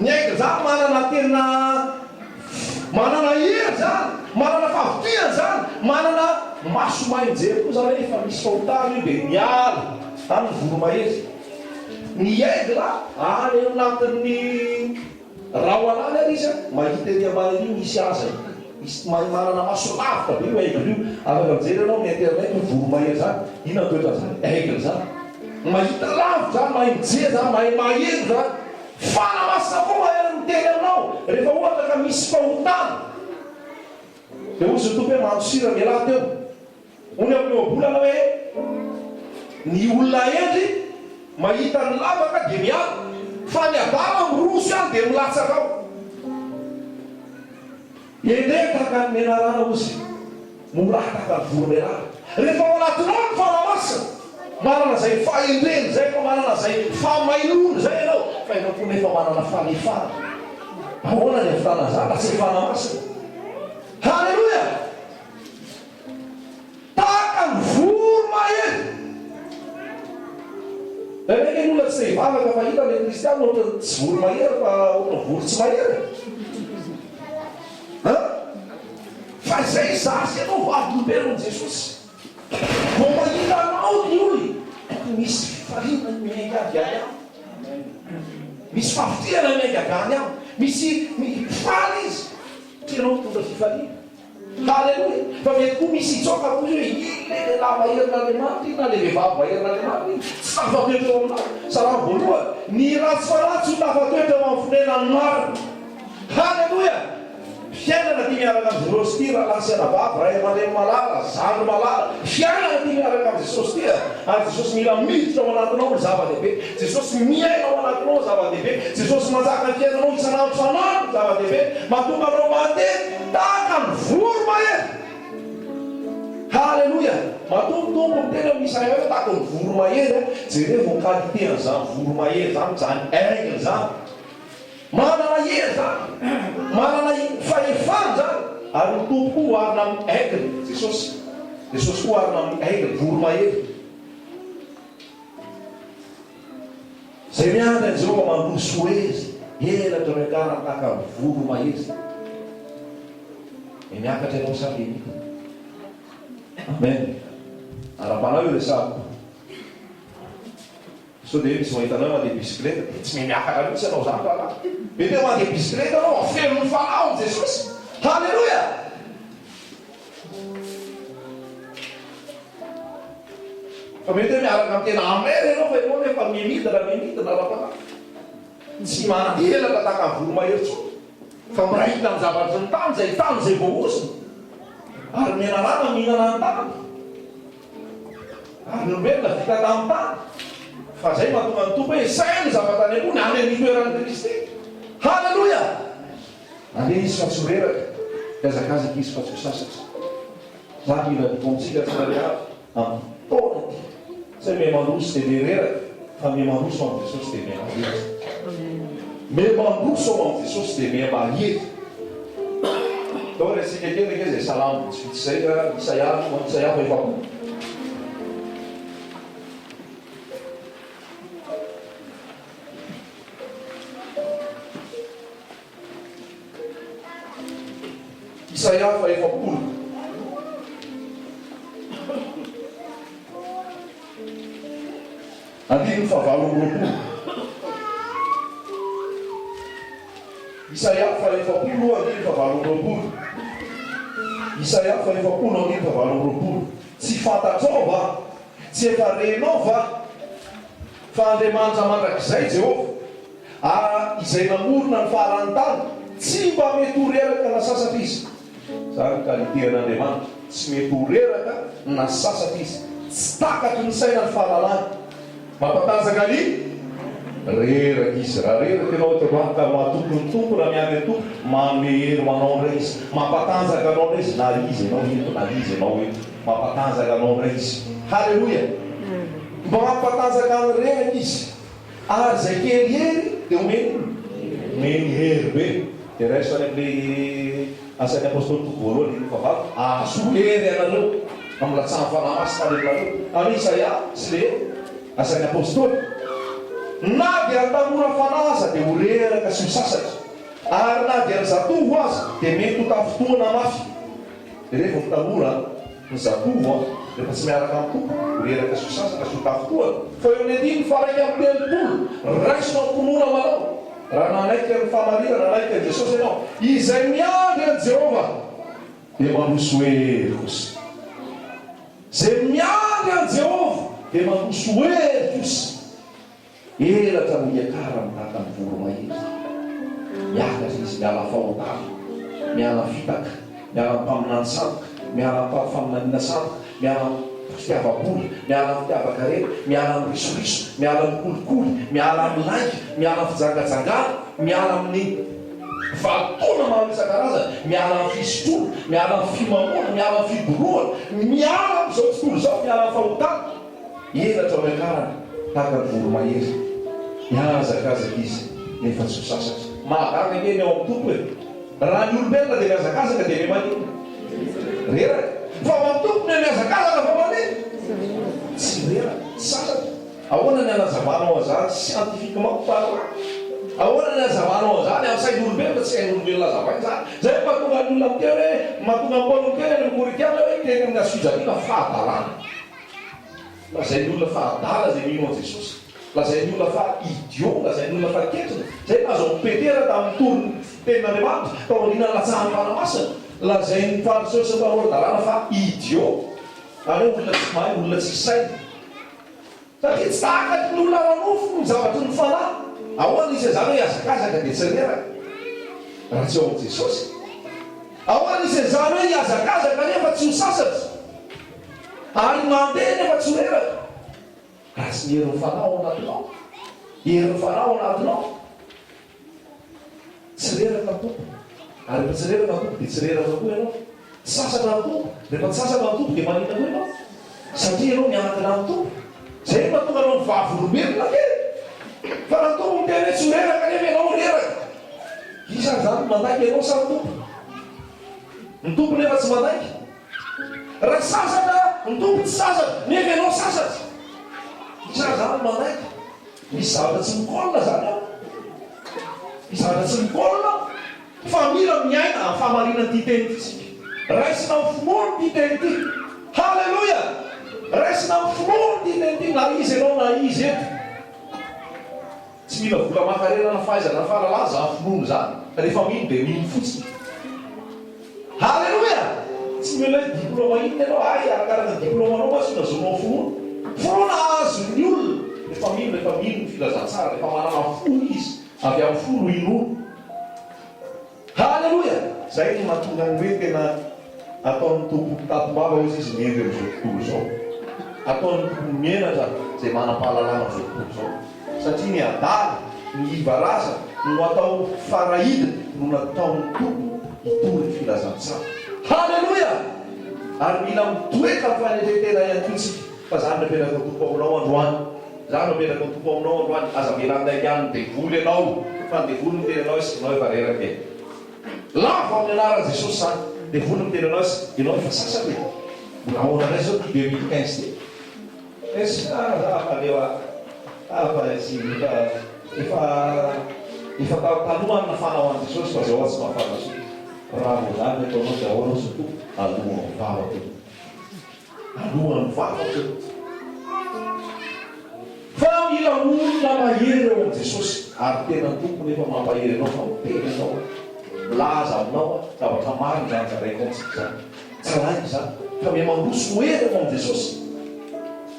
Ny aigle zany manana tena manana hery zany, manana fahavitihana zany, manana maso mahay mijery koa zany hoe efa misy fahotana io dia miala any ny voromahery. Ny aigle any anatin'ny Rahona any ary izy an, mahita ery ambany ery misy aza io. Misy mahay manana maso lavitra be io aigle io. Afaka mijery ianao amin'ny internet io voromahery zany. Inona ny toetran'izany aigle zany? Mahita lavitra zany, mahay mijery zany, mahay maheno zany. Fanahy masina koa mahery. miteny aminao rehefa ohatra ka misy fahotana. Dia hozy ny Tompo hoe mandosira mialà teo. Hoy ny amin'ny ohabolana hoe, Ny olona hendry mahita ny lavaka dia miala, fa ny adala miroso ihany dia milatsaka ao. Endrey tahaka ny menarana hozy, mora tahaka ny voromailala. Rehefa ao anatinao ny Fanahy Masina, manana izay fahendrena izay, efa manana izay fahamailona izay ianao, fa ianao koa nefa manana fanefana. Ahoana ny hahavitana an'izany raha tsy ny Fanahy Masina? Haleloia! Tahaka ny voromahery. Indraindray ny olona tsy te hivavaka fa hita ilay kristiana ohatran'ny tsy voromahery fa ohatran'ny voro-tsy mahery e. An? Fa izay izaho sy ianao vavolombelon'i Jesosy. Vao mahita anao ny olona dia misy fifaliana miainga avy any aminy. Misy fahavitrihana miainga avy any aminy. Misy faly izy. Tianao mitondra fifaliana. Haleloia! Fa mety koa misy hitsoaka koa hoe iny le lehilahy maherin'Andriamanitra iny na le vehivavy maherin'Andriamanitra iny, tsy tafatoetra eo aminao. Salamo voalohany, Ny ratsy fanahy tsy ho tafatoetra eo amin'ny fonenan'ny marina. Haleloia! Fiainana ity miaraka amin'i Jesosy ity rahalahy sy anabavy, ray aman-dreny malala, zandry malala. Fiainana ity miaraka amin'i Jesosy ity a! Ary Jesosy mila miditra ao anatinao no zava-dehibe. Jesosy miaina ao anatinao no zava-dehibe. Jesosy manjaka ny fiainanao isan'andro isan'andro no zava-dehibe. Mahatonga anao mandeha tahaka ny voromahery. Haleloia! Matoa ny Tompo miteny amin'ny Isaia hoe tahaka ny voromahery, jerevo ny qualité an'izany voromahery izany, izany aigle izany. Manana hery izany, manana fahefana izany, ary ny Tompo koa oharina amin'ny aigle, Jesosy. Jesosy koa oharina amin'ny aigle, voromahery. Izay miandry an'i Jehovah mandroso ho hery, elatra no iankarany tahaka ny voromahery. Dia miakatra ianao sa dia midina? Amen. Ara-panahy io resahako. Sao dia misy mahita anao mandeha bisikileta dia tsy miha miakatra mihitsy ianao izany rahalahy. Mety hoe mandeha bisikileta ianao fa feno ny fanahy ao amin'i Jesosy. Haleloia! Fa mety hoe miaraka amin'ny tena amer ianao fa ianao nefa miha midina miha midina ara-panahy. Tsy manandelaka tahaka ny voromahery intsony fa miraikitra amin'ny zavatry ny tany izay tany izay voahozona ary menarana mihinana ny tany. Ary ny olombelona vita tamin'ny tany. Fa izay mahatonga ny Tompo hoe saino ny zavatra any ambony, any amin'ny toeran'i Kristy. Haleloia! Andeha izy fa tsy ho reraka, hihazakazaka izy fa tsy ho sasatra. Izany mila dipontsika tsirairay avy amin'ity taona ity. Tsy hoe miha mandroso dia miha reraka, fa miha mandroso amin'i Jesosy dia miha mahery. Miha mandroso ao amin'i Jesosy dia miha mahery. Atao raisika kely ange izay salamo vitsivitsy izay a, Isaia aloha, Isaia faha-efapolo. Isaia faha-efapolo. Andininy fahavalo amby roapolo. Isaia fahaefapolo, andininy fahavalo amby roapolo. Isaia fahaefapolo, andininy fahavalo amby roapolo. Tsy fantatrao va? Tsy efa renao va? Fa Andriamanitra mandrakizay Jehovah, a izay namorona ny faran'ny tany, tsy mba mety ho reraka na sasatra Izy. Izany ny qualité an'Andriamanitra, tsy mety ho reraka na sasatra Izy. Tsy takatry ny saina ny fahalalany. Mampatanjaka ny reraka Izy. Raha reraka ianao eto androany ka matoky ny Tompo na miandry ny Tompo, manome hery ho anao indray Izy. Mampatanjaka anao indray Izy na iza ianao eto na iza ianao eto. Mampatanjaka anao indray Izy. Haleloia! Mba mampatanjaka ny reraka Izy. Ary izay kely hery dia omeny inona? Omeny hery be. Dia raiso any amin'ilay Asan'ny Apostoly toko voalohany andininy fahavalo, Ahazoa hery ianareo amin'ny latsahan'ny Fanahy Masina any aminareo. Ary Isaia sy le Asan'ny Apostoly, Na dia ny tanora fanahy aza dia ho reraka sy ho sasatra, ary na dia ny zatovo aza dia mety ho tafintohina mafy. Revo ny tanora an! Ny zatovo an! Rehefa tsy miaraka amin'ny Tompo, ho reraka sy ho sasatra sy ho tafintohina. Fa eo amin'ny andininy faha-31, raisina am-pinoana manao, raha nanaiky an'ny fahamarinana, nanaiky an'i Jesosy ianao, izay miandry an'i Jehovah dia mandroso hery kosa. Izay miandry an'i Jehovah dia mandroso hery kosa. Elatra no hiakarany tahaka ny voromahery. Miakatra izy miala fahotana, miala fitaka, miala amin'ny mpaminany sandoka, miala amin'ny faminaniana sandoka, miala amin'ny fitiavam-bola, miala amin'ny fitiavan-karena, miala amin'ny risoriso, miala amin'ny kolikoly, miala amin'ny lainga, miala amin'ny fijangajangana, miala amin'ny fahalotoana maro isan-karazany, miala amin'ny fisotroana, miala amin'ny fimamoana, miala amin'ny fidorohana, miala amin'izao tontolo izao, miala amin'ny fahotana. Elatra ao niakarana tahaka ny voromahery. Mihazakazaka izy nefa tsy ho sasatra. Mahagaga anie ny ao amin'ny Tompo e! Raha ny olombelona dia mihazakazaka dia miha-maninona? Reraka. Fa ao amin'ny Tompo miha-mihazakazaka fa maninona? Tsy reraka, tsy sasatra. Ahoana ny hanazavanao an'izany scientifiquement parlant? Ahoana ny hanazavanao an'izany amin'ny sain'olombelona? Tsy hain'olombelona hazavaina izany. Izay no mahatonga ny olona miteny hoe, mahatonga an'i Paoly miteny any amin'ny Korintiana hoe, teny amin'ny hazofijaliana fahadalana. Lazain'ny olona fa adala izay mino an'i Jesosy. Lazain'ny olona fa idiot, lazain'ny olona fa ketrina. Izay no nahazo an'i Petera tamin'ny nitory ny tenin'Andriamanitra, taorian'ny nilatsahan'ny Fanahy Masina. Lazain'ny Fariseo sy ny mpanora-dalàna fa idiot. Ary hoe olona tsy mahay, olona tsisy saina. Satria tsy tahaka ny olona ara-nofo ny zavatry ny fanahy. Ahoana izy izany hoe hihazakazaka dia tsy reraka raha tsy ao amin'i Jesosy? Ahoana izy izany hoe hihazakazaka nefa tsy ho sasatra? Ary mandeha nefa tsy ho reraka raha tsy ny herin'ny fanahy ao anatinao. Herin'ny fanahy ao anatinao. Tsy reraka ny Tompo. Ary rehefa tsy reraka ny Tompo dia tsy reraka koa ianao. Tsy sasatra ny Tompo. Rehefa tsy sasatra ny Tompo dia maninona koa ianao? Satria ianao miankina amin'ny Tompo. Izay no mahatonga anao ny vavolombelona ange. Fa raha ny Tompo miteny hoe tsy ho reraka nefa ianao reraka. Iza ary izany no mandainga ianao sa ny Tompo? Ny Tompo nefa tsy mandainga. Raha sasatra ny Tompo tsy sasatra nefa ianao sasatra. Iza ary izany no mandainga? Misy zavatra tsy mi-colle zany ao. Misy zavatra tsy mi-colle ao. Fa mila miaina amin'ny fahamarinan'ity teny ity isika. Raisina amin'ny finoana ity teny ity. Haleloia! Raisina amin'ny finoana ity teny ity na iza ianao na iza eto. Tsy mila vola aman-karena na fahaizana na fahalalana izany finoana izany. Rehefa mino dia mino fotsiny. Haleloia! Tsy mila hoe diploma inona ianao, hay arakaraka ny diplaomanao mantsy no ahazoanao finoana. Finoana azon'ny olona rehefa mino, rehefa mino ny filazantsara, rehefa manana fo izy, avy amin'ny fo no inoana. Haleloia! Izay no mahatonga ny hoe tena ataon'ny Tompo mpitatom-bava hozy izy ny hendry amin'izao tontolo izao. Ataon'ny Tompo menatra izay manam-pahalalana amin'izao tontolo izao. Satria ny adala, ny iva razana, no atao farahidiny no nataon'ny Tompo hitory ny filazantsara. Haleloia! Ary mila mitoetra amin'ny fanetren-tena ihany koa isika, fa izany no apetrako ny Tompo aminao androany. Izany no apetrako ny Tompo aminao androany, aza avela handaingan'ny devoly ianao, fa ny devoly miteny anao hoe ianao efa reraka e. Lavo amin'ny anaran'i Jesosy izany. Devoly miteny anao hoe ianao efa sasatra e. Mbola ahoana indray izao ity 2015 ity? Est-ce ah fa aleo ah fa tsy efa efa efa taloha any nafana ho an'i Jesosy fa zao aho tsy mafana intsony. Raha vao zany ny ataonao dia ahoana ozy ny Tompo? Alohan'ny vavaka eo. Alohan'ny vavaka eo. Fa mila olona mahery eo amin'i Jesosy ary tena ny Tompo nefa mampahery anao fa miteny anao aho, milaza aminao aho zavatra marina izany zaraiko amintsika izany. Tsy lainga izany fa miha mandroso ho hery ao amin'i Jesosy.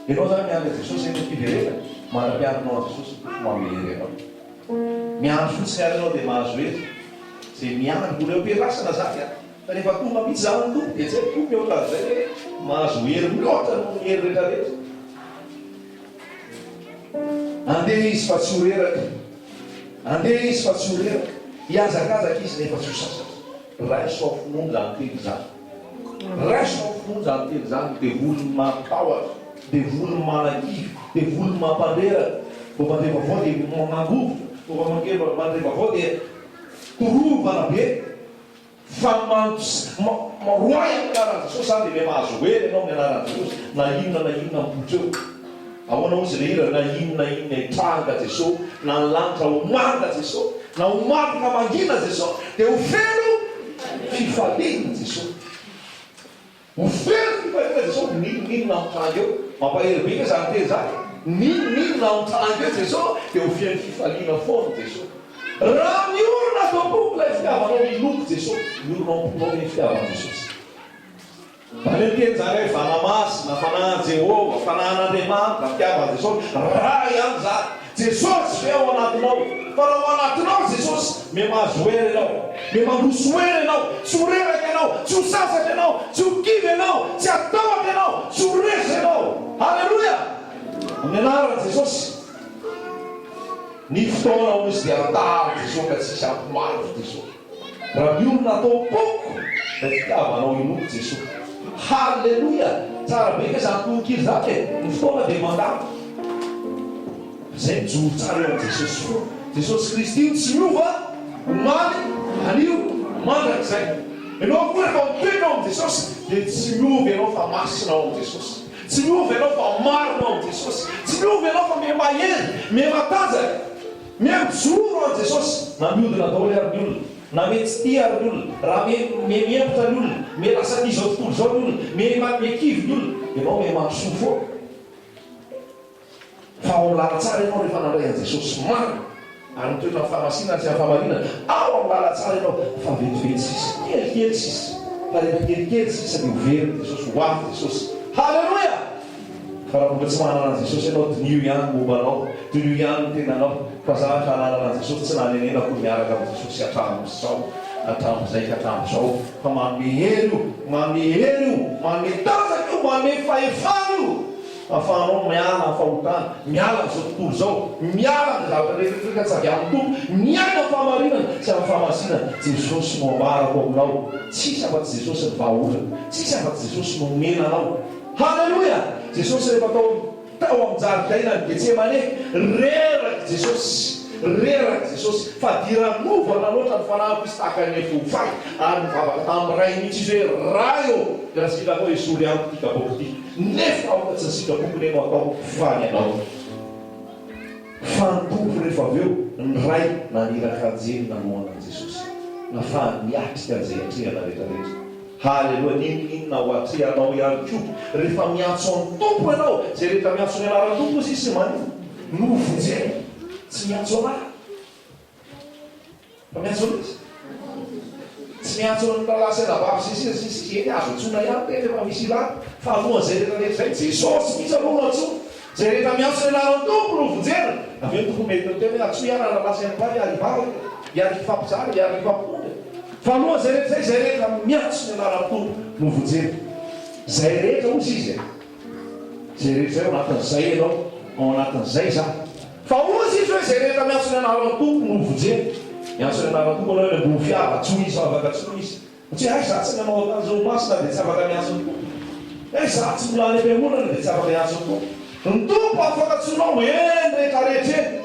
Ianao izany miandry an'i Jesosy eny am-piverenana, mandra-piandrinao an'i Jesosy ny Tompo manome hery anao. Miandry fotsiny ary ianao dia mahazo hery. Izay miandry, mbola eo am-piandrasana izany an! Fa rehefa tonga mihitsy izany ny Tompo dia tsy haiko koa mihoatra an'izay hoe mahazo hery mihoatra noho ny hery rehetra rehetra. Andeha izy fa tsy ho reraka. Andeha izy fa tsy ho reraka. Hihazakazaka izy nefa tsy ho sasatra. Raiso ao finoana izany teny izany. Raiso ao finoana izany teny izany. Devoly ny mampitahotra, devoly ny manakivy, devoly ny mampandreraka. Vao mandre vaovao dia mangovitra, vao mandre vaovao dia torovana be. Fa mants ma roahy amin'ny anaran'i Jesosy zany dia miha mahazo hery ianao amin'ny anaran'i Jesosy na inona na inona mipoitra eo. Ahoana hozy ilay hira na inona na inona hitranga Jeso na ny lanitra ho manga Jeso na ho maloka mangina Jeso dia ho feno fifaliana Jeso. Ho feno fifaliana Jeso n'inon'inona mitranga eo. Mampahery be nge zany teny zany e. N'inon'inona mitranga eo Jeso dia ho feno fifaliana foana Jeso. Raha miorina ato am-poko ilay fitiavanao miloko Jeso, miorina ao am-ponao ve ny fitiavan'i Jesosy? Aleo miteny zany hoe Fanahy Masina, Fanahin'i Jehovah, Fanahin'Andriamanitra, fitiavan'i Jesosy, Ray ihany zany. Jesosy ve ao anatinao? Fa raha ao anatinao Jesosy, me mahazo hery ianao, me mandroso hery ianao, tsy ho reraka ianao, tsy ho sasatra ianao, tsy ho kivy ianao, tsy hatahotra ianao, tsy ho resy ianao. Haleloia! Amin'ny anaran'i Jesosy. Ny fotoana hoy izy dia handalo Jesosy ka tsy hisy hampimariko Jesosy. Raha miorina ato am-poko ilay fitiavanao inoako Jesoa. Haleloia! Tsara be kay zany tononkira zany e! Ny fotoana dia mandalo. Fa zay mijoro tsara eo amin'i Jesosy foana. Jesosy Kristy io tsy miova omaly, anio, mandrakizay. Ianao koa rehefa mitoetra ao amin'i Jesosy dia tsy miova ianao fa masina ao amin'i Jesosy. Tsy miova ianao fa marina ao amin'i Jesosy. Tsy miova ianao fa miha-mahery, miha-matanjaka. Miha mijoro an'i Jesosy. Na miodina daholo ary ny olona, na miha tsy tia ary ny olona, raha miha miha mihemotra ny olona, miha lasa tia izao tontolo izao ny olona, miha miha kivy ny olona, ianao miha mandrosoa foana. Fa ao amin'ny lalantsara ianao rehefa nandray an'i Jesosy marina ary nitoetra amin'ny fahamasinana sy amin'ny fahamarinana, ao amin'ny lalantsara ianao fa vetivety sisa, kelikely sisa, fa rehefa kelikely sisa dia ho very Jesosy, ho avy Jesosy. Haleloia! Fa raha mbola tsy manana an'i Jesosy ianao, diniho ihany ny momba anao, diniho ihany ny tenanao, fa za efa nanana an'i Jesosy, tsy nanenenako ny miaraka amin'i Jesosy hatramin'izao, hatramin'izay ka hatramin'izao, fa manome hery io, manome hery io, manome tanjaka io, manome fahefana io, ahafahanao miala amin'ny fahotana, miala amin'izao tontolo izao, miala amin'izay zavatra rehetra rehetra tsy avy amin'ny Tompo, miaina amin'ny fahamarinana sy amin'ny fahamasinana, Jesosy no ambarako aminao, tsisy afa-tsy Jesosy ny vahaolana, tsisy afa-tsy Jesosy no omena anao. Haleloia! Jesosy rehefa tao tao amin-jaridainan'i Getsemane, reraka Jesosy, reraka Jesosy, fadiranovana loatra ny fanahiko Izy tahaka ny afo fay, ary nivavaka tamin'ny Ray mihitsy Izy hoe, Ray ô, raha sitrakao esory amiko ity kapoaka ity, nefa aoka tsy ny sitrapoko anie no atao fa ny Anao. Fa ny Tompo rehefa avy eo, ny Ray naniraka anjely nanohana an'i Jesosy, nafahany niatrika an'izay atrehana rehetrarehetra. Haleloia, n'inon'inona ho atrehanao ihany koa rehefa miantso an'ny Tompo ianao, izay rehetra miantso ny anaran'ny Tompo hozy izy maninona no ho vonjena, tsy miantso anah fa miantso an'iza? Tsy miantso an'ny rahalahy sy anabavy sy ny sisa sy ny sisa, eny azo antsoina ihany ireny rehefa misy ilana, fa alohan'izay rehetra rehetra izay, Jesosy mihitsy aloha no antsoina, izay rehetra miantso ny anaran'ny Tompo no vonjena, avy eo ny Tompo mety miteny hoe antsoy ahy rahalahy sy anabavy ary hivavaka e, hiaraka hifampizara, hiaraka hifampitondra e. Fa alohan'izay rehetra izay, izay rehetra miantso ny anaran'ny Tompo no vonjena. Izay rehetra hozy izy e. Izay rehetra izay ao anatin'izay ianao, ao anatin'izay izaho. Fa hozy izy hoe izay rehetra miantso ny anaran'ny Tompo no vonjena. Miantso ny anaran'ny Tompo ianao eny ambony fiara, antsoy izy fa afaka antsoina izy. Fa tsy hoe hay izaho tsy nanao akanjo masina dia tsy afaka miantso ny Tompo. Hay izaho tsy mbola any am-piangonana dia tsy afaka hiantso ny Tompo. Ny Tompo afaka antsoinao eny rehetra rehetra eny.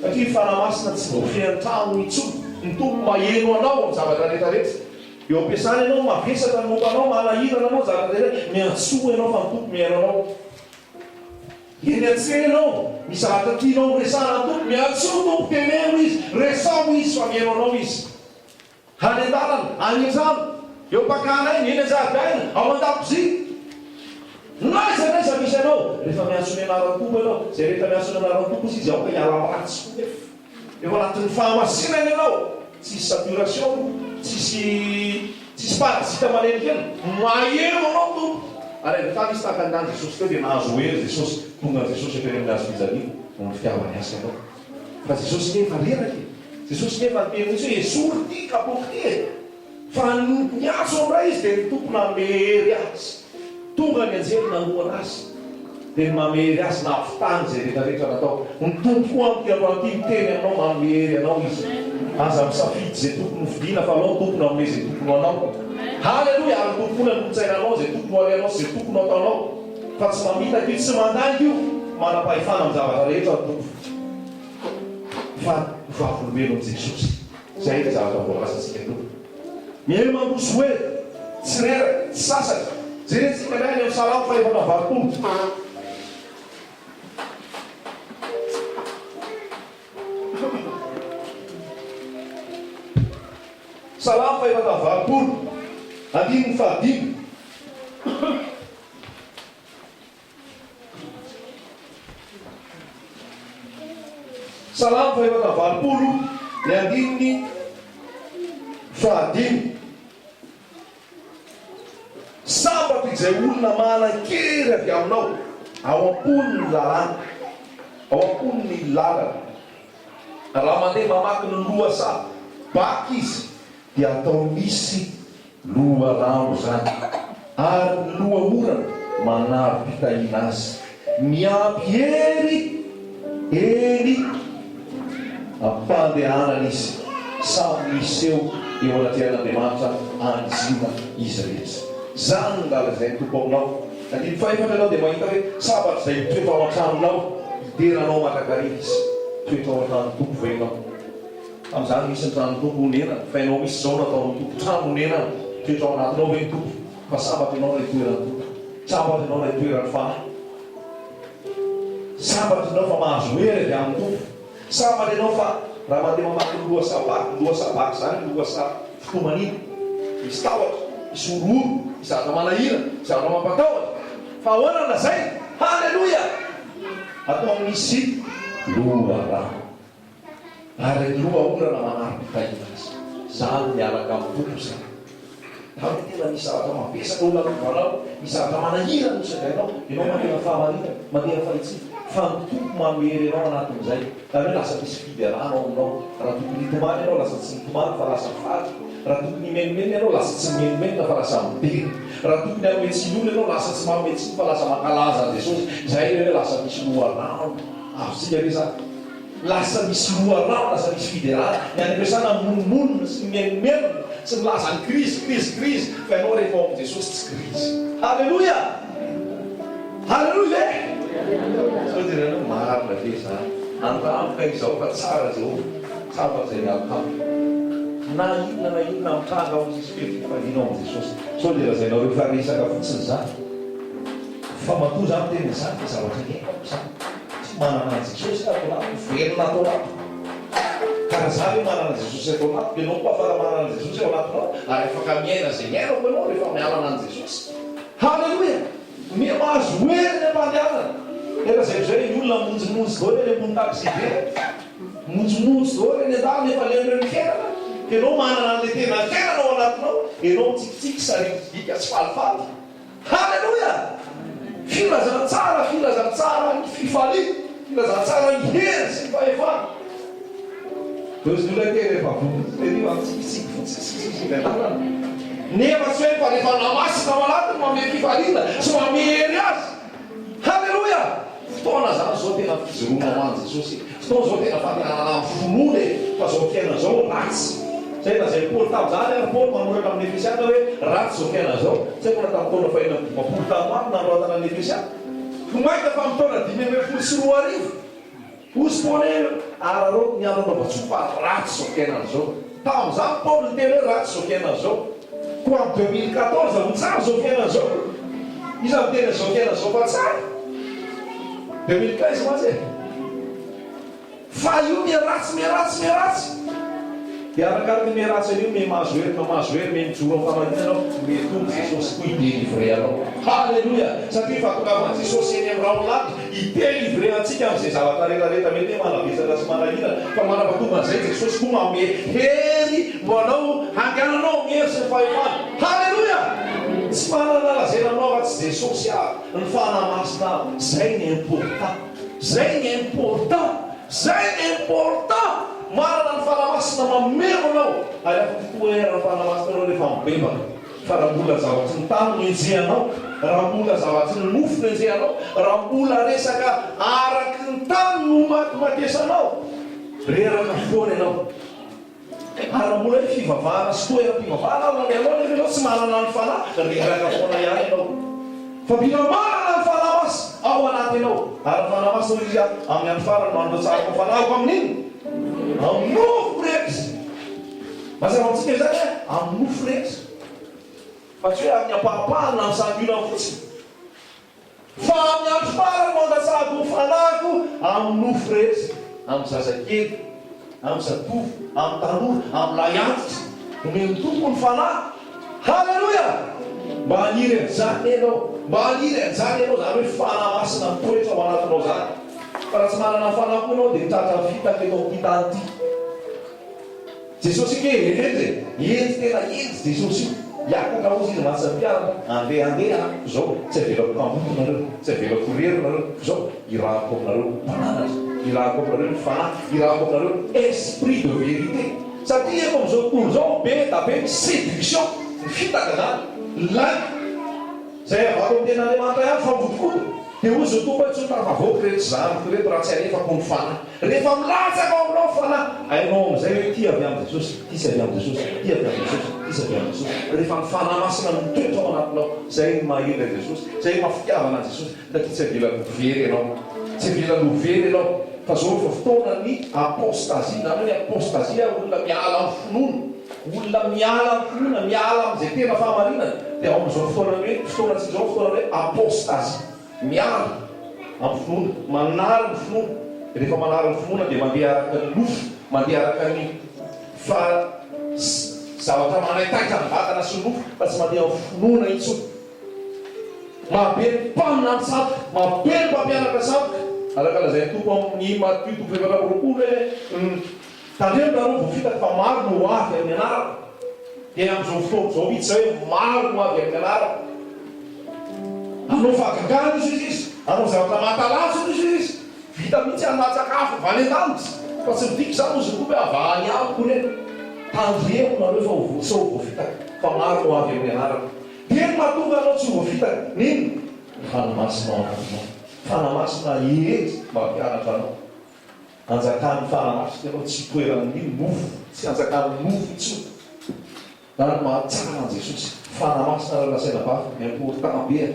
Satria ny Fanahy Masina tsy voafehy an-trano intsony. Ny Tompo maheno anao amin'ny zavatra rehetra rehetra. Eo am-piasana ianao, mavesatra ny momba anao, manahirana anao ny zavatra rehetra, miantsoa ianao fa ny Tompo mihaino anao. Eny an-tsena ianao, misy zavatra tianao ho resahana ny Tompo, miantsoa ny Tompo, teneno Izy, resaho Izy fa mihaino anao Izy. Any an-dalana, any an-trano, eo am-pakana aina, eny an-jaridaina, ao an-dakozia. N'aiza n'aiza misy anao, rehefa miantso ny anaran'ny Tompo ianao, izay rehetra miantso ny anaran'ny Tompo hozy izy, aoka hiala amin'ny ratsy koa nefa. Eo anatin'ny fahamasinana ianao, tsisy saturation, tsisy tsisy parasite manelingelina, maheno anao ny Tompo. Ary avy hatrany izy tahaka ny nan'i Jesosy teo dia nahazo hery Jesosy, tonga Jesosy hatreny amin'ny hazo fijaliana noho ny fitiavany azy ianao. Fa Jesosy nefa reraka e! Jesosy nefa niteny mihitsy hoe esory ity kapoaka ity e! Fa niantso indray izy dia ny Tompo nanome hery azy. Tonga ny anjely nanohana azy dia ny manome hery azy nahavitany izay rehetra rehetra natao. Ny Tompo koa amin'ity androany ity miteny aminao manome hery anao Izy. Aza misafidy izay tokony ho fidiana fa alao ny Tompo no hanome izay tokony ho anao. Haleloia! Ary ny Tompo koa nanolo-tsaina anao izay tokony ho alehanao sy izay tokony ho ataonao. Fa tsy mamitaka io, tsy mandainga io, manam-pahefana amin'ny zavatra rehetra ny Tompo. Fa vavolombelon'i Jesosy. Izay ilay zavatra voalazantsika teo. Mihaino mandroso hoe, tsy reraka, tsy sasatra. Jerentsika indray any amin'ny Salamo fahefatra amby 80. Salamo faha-84, andininy fahadimy. Salamo faha-84, ny andininy fahadimy. Sambatra izay olona manan-kery avy aminao, ao am-pony ny lalàna. Ao am-pony ny lalana. Raha mandeha mamaky ny lohasaha baka izy dia atao misy loharano izany, ary ny loha orana manaro-pitahiana azy. Miampy hery eny am-pandehanana izy. Samy miseho eo anatrehan'Andriamanitra any Ziona izy rehetra. Izany no lazain'ny Tompo aminao. Andininy fahefatra ianao dia mahita hoe sambatra izay mitoetra ao an-tranonao, hidera anao mandrakariva izy. Mitoetra ao an-tranon'ny Tompo ve ianao? Tamin'izany misy ny tranon'ny Tompo honenana, fa ianao misy izao no ataon'ny Tompo trano honenana. Mitoetra ao anatinao ve ny Tompo? Fa sambatra ianao raha itoeran'ny Tompo. Sambatra ianao raha itoeran'ny Fanahy. Sambatra ianao fa mahazo hery avy amin'ny Tompo. Sambatra ianao fa raha mandeha mamaky ny lohasaha vaky, ny lohasaha vaky izany lohasaha fitomaniana, misy tahotra, misy horohoro, misy zavatra manahirana, misy zavatra mampatahotra. Fa ahoana no lazainy? Haleloia! Atao misy loharano. Ary ny loha orana manari-pitahiana azy. Izany miaraka amin'ny Tompo izany. Raha hoe tena misy zavatra mavesatra ho lalovanao, misy zavatra manahirana ho sedrainao, ianao mandeha amin'ny fahamarinana, mandeha amin'ny fahitsiana, fa ny Tompo manome hery anao anatin'izay. Izany hoe lasa misy fiderana ao aminao. Raha tokony hitomany ianao, lasa tsy mitomany fa lasa faly. Raha tokony himenomenona ianao, lasa tsy mimenomenona fa lasa midera. Raha tokony hanome tsiny olona ianao, lasa tsy manome tsiny fa lasa mankalaza an'i Jesosy. Izay ilay hoe lasa misy loharano. Azontsika ve izany? Lasa misy loharano, lasa misy fiderana. Ny any am-piasana mimonomonona sy mimenomenona sy milaza ny krizy, krizy, krizy, fa ianao rehefa ao amin'i Jesosy tsy krizy. Haleloia! Haleloia ve? Sao dia ianareo marina ve izany? Andramo kay izao fa tsara Jehovah, tsara izay mialoka aminy. Na inona na inona mitranga ao amin'ny sisy feno fifaliana ao amin'i Jesosy. Sao dia lazainareo fa resaka fotsiny izany? Fa matoa za miteny an'izany dia zavatra iainako izany. Tsy manana an'i Jesosy ato anatiko, velona ato anatiko. Ka raha za ve manana an'i Jesosy ato anatiko, ianao koa afaka manana an'i Jesosy ao anatinao, ary afaka miaina izay niainako ianao rehefa mialana an'i Jesosy. Haleloia! Miha mahazo hery ny am-pandehanana. Dia lazaiko izay, ny olona mimonjimonjy daholo eny ambony taxi-be, mimonjimonjy daholo eny an-dalana efa leon'ny fiainana, dia ianao manana an'ilay tena fiainana ao anatinao, ianao mitsikitsiky, sariaka sy falifaly. Haleloia! Filazantsara, filazantsara ny fifaliana, filazantsara ny hery sy ny fahefana. Ireo izay olona tena efa vonona tery fa mitsikitsiky fotsiny sisa sy eny an-dalana. Nefa tsy hoe fa rehefa namasina ao anatiny manome fifaliana sy manome hery azy. Haleloia! Fotoana zany zao tena fijoroana ho an'i Jesosy e! Fotoana zao tena fandehanana amin'ny finoana e! Fa zao fiainana zao ratsy. Zay lazain'i Paoly tamin'izany ary Paoly manoratra amin'ny Efesiana hoe ratsy zao fiainana zao. Tsy haiko na tamin'ny taona fahenina amby 50 tany ho any no nanoratana ny Efesiana. Ho mainka fa amin'ny taona 2015. Hozy Paoly hoe, Araraoty ny andro anaovan-tsoa fa ratsy izao fiainana izao. Tamin'izany Paoly niteny hoe ratsy izao fiainana izao. Koa amin'ny 2014 ho tsara izao fiainana izao. Iza miteny an'izao fiainana izao fa tsara? 2015 mantsy e. Fa io miharatsy, miharatsy, miharatsy. Dia arakaraka ny miharatsy an'io, miha mahazo hery, miha mahazo hery, miha mijoro amin'ny famarinana ianao, miha tonga Jesosy koa hi-delivrer anao. Haleloia! Satria fahatongavan'i Jesosy eny amin'ny rahona lanitra, hi-delivrer antsika amin'izay zavatra rehetrarehetra mety hoe manavesatra sy manahirana. Fa manapa-tonga an'izay Jesosy koa manome hery ho anao handehananao amin'ny hery sy ny fahefana. Haleloia! Tsy manana lazaina aminao afa-tsy Jesosy aho, ny Fanahy Masina aho. Izay ny important. Izay ny important. Zay ny important! Manana ny Fanahy Masina mameno anao ary afaka toherana Fanahy Masina anao rehefa mibebaka. Fa raha mbola zavatry ny tany no enjehanao, raha mbola zavatry ny nofo no enjehanao, raha mbola resaka araky ny tany no matimatesanao, reraka foana ianao. Ary raha mbola hoe fivavahana sy toeram-pivavahana ary no alehanao nefa ianao tsy manana ny Fanahy, reraka foana ihany ianao. Fa mila manana ny Fanahy Masina ao anaty ianao. Ary ny Fanahy Masina hoy Izy amin'ny andro farany no handrotsahako ny Fanahiko amin'inona? Amin'ny nofo rehetra. Mazava amintsika izany hoe amin'ny nofo rehetra. Fa tsy hoe amin'ny ampahapahany na amin'ny santionany fotsiny. Fa amin'ny andro farany no handatsahako ny Fanahiko amin'ny nofo rehetra, amin'ny zazakely, amin'ny zatovo, amin'ny tanora, amin'ny lahy antitra. Omen'ny Tompo ny Fanahy. Haleloia! Mba haniry an'izany ianao. Mba haniry an'izany ianao, izany hoe Fanahy Masina mitoetra ao anatinao izany. Fa raha tsy manana ny Fanahy koa ianao dia tratran'ny fitaka eto amin'ity tany ity. Jesosy ange hendry e! Hendry tena hendry Jesosy io. Hiakatra hozy izy mantsy ny mpianatra, Andeha andeha an, zao, tsy avelako kamboty nareo, tsy avelako irery nareo, zao, irahako aminareo mpananatra, irahako aminareo ny Fanahy, irahako aminareo Esprit de vérité. Satria eto amin'izao tontolo izao be da be ny séduction, ny fitaka zany, ny lainga. Izay avy ato amin'ny Tenin'Andriamanitra ihany fa mihodinkodina. Dia hozy ny Tompo hoe tsy ho tafavoaka ireto zanako ireto raha tsy alefako ny Fanahy. Rehefa milatsaka ao aminao ny Fanahy, hainao amin'izay hoe ity avy amin'i Jesosy, ity tsy avy amin'i Jesosy, ity avy amin'i Jesosy, ity tsy avy amin'i Jesosy. Rehefa ny Fanahy Masina no mitoetra ao anatinao, izay no maha hendry an'i Jesosy, izay no maha fitiavana an'i Jesosy, satria tsy avelany ho very ianao. Tsy avelany ho very ianao. Fa izao efa fotoanan'ny apôstazia, izany hoe ny apôstazia, olona miala amin'ny finoana. Olona miala amin'ny finoana, miala amin'izay tena fahamarinana, dia ao amin'izao fotoanan'ny hoe, fotoanantsika izao fotoanan'ny hoe apôstazie. Miala amin'ny finoana, manary ny finoana. Rehefa manary ny finoana dia mandeha araka ny nofo, mandeha araka ny fa zavatra manaitaitra ny vatana sy ny nofo, fa tsy mandeha amin'ny finoana intsony. Mahabe ny mpaminany sandoka, mahabe ny mpampianatra sandoka, araka lazain'ny Tompo amin'ny Matio toko faha-24 hoe, Tandremo nareo voafitaka fa maro no ho avy amin'ny anarako. Dia amin'izao fotoana izao mihitsy izay hoe maro no avy amin'ny anarako. Hanao fahagagana izy hoy izy, hanao zavatra mahatalanjona izy hoy izy. Vita mihitsy handatsaka afo avy any an-danitra. Fa tsy midika izany hozy ny Tompo hoe avy any amiko ireny. Tandremo nareo fa ho sao ho voafitaka fa maro no ho avy amin'ny anarako. Dia ny mahatonga anao tsy ho voafitaka, n'inona? Ny Fanahy Masina ao anatinao. Fanahy Masina hery mampianatra anao. Anjakan'ny Fanahy Masina ianao, tsy itoeran'ny nofo, tsy anjakan'ny nofo intsony. Zany no mahatsara an'i Jesosy. Fanahy Masina raha lazaina bafy, important be a!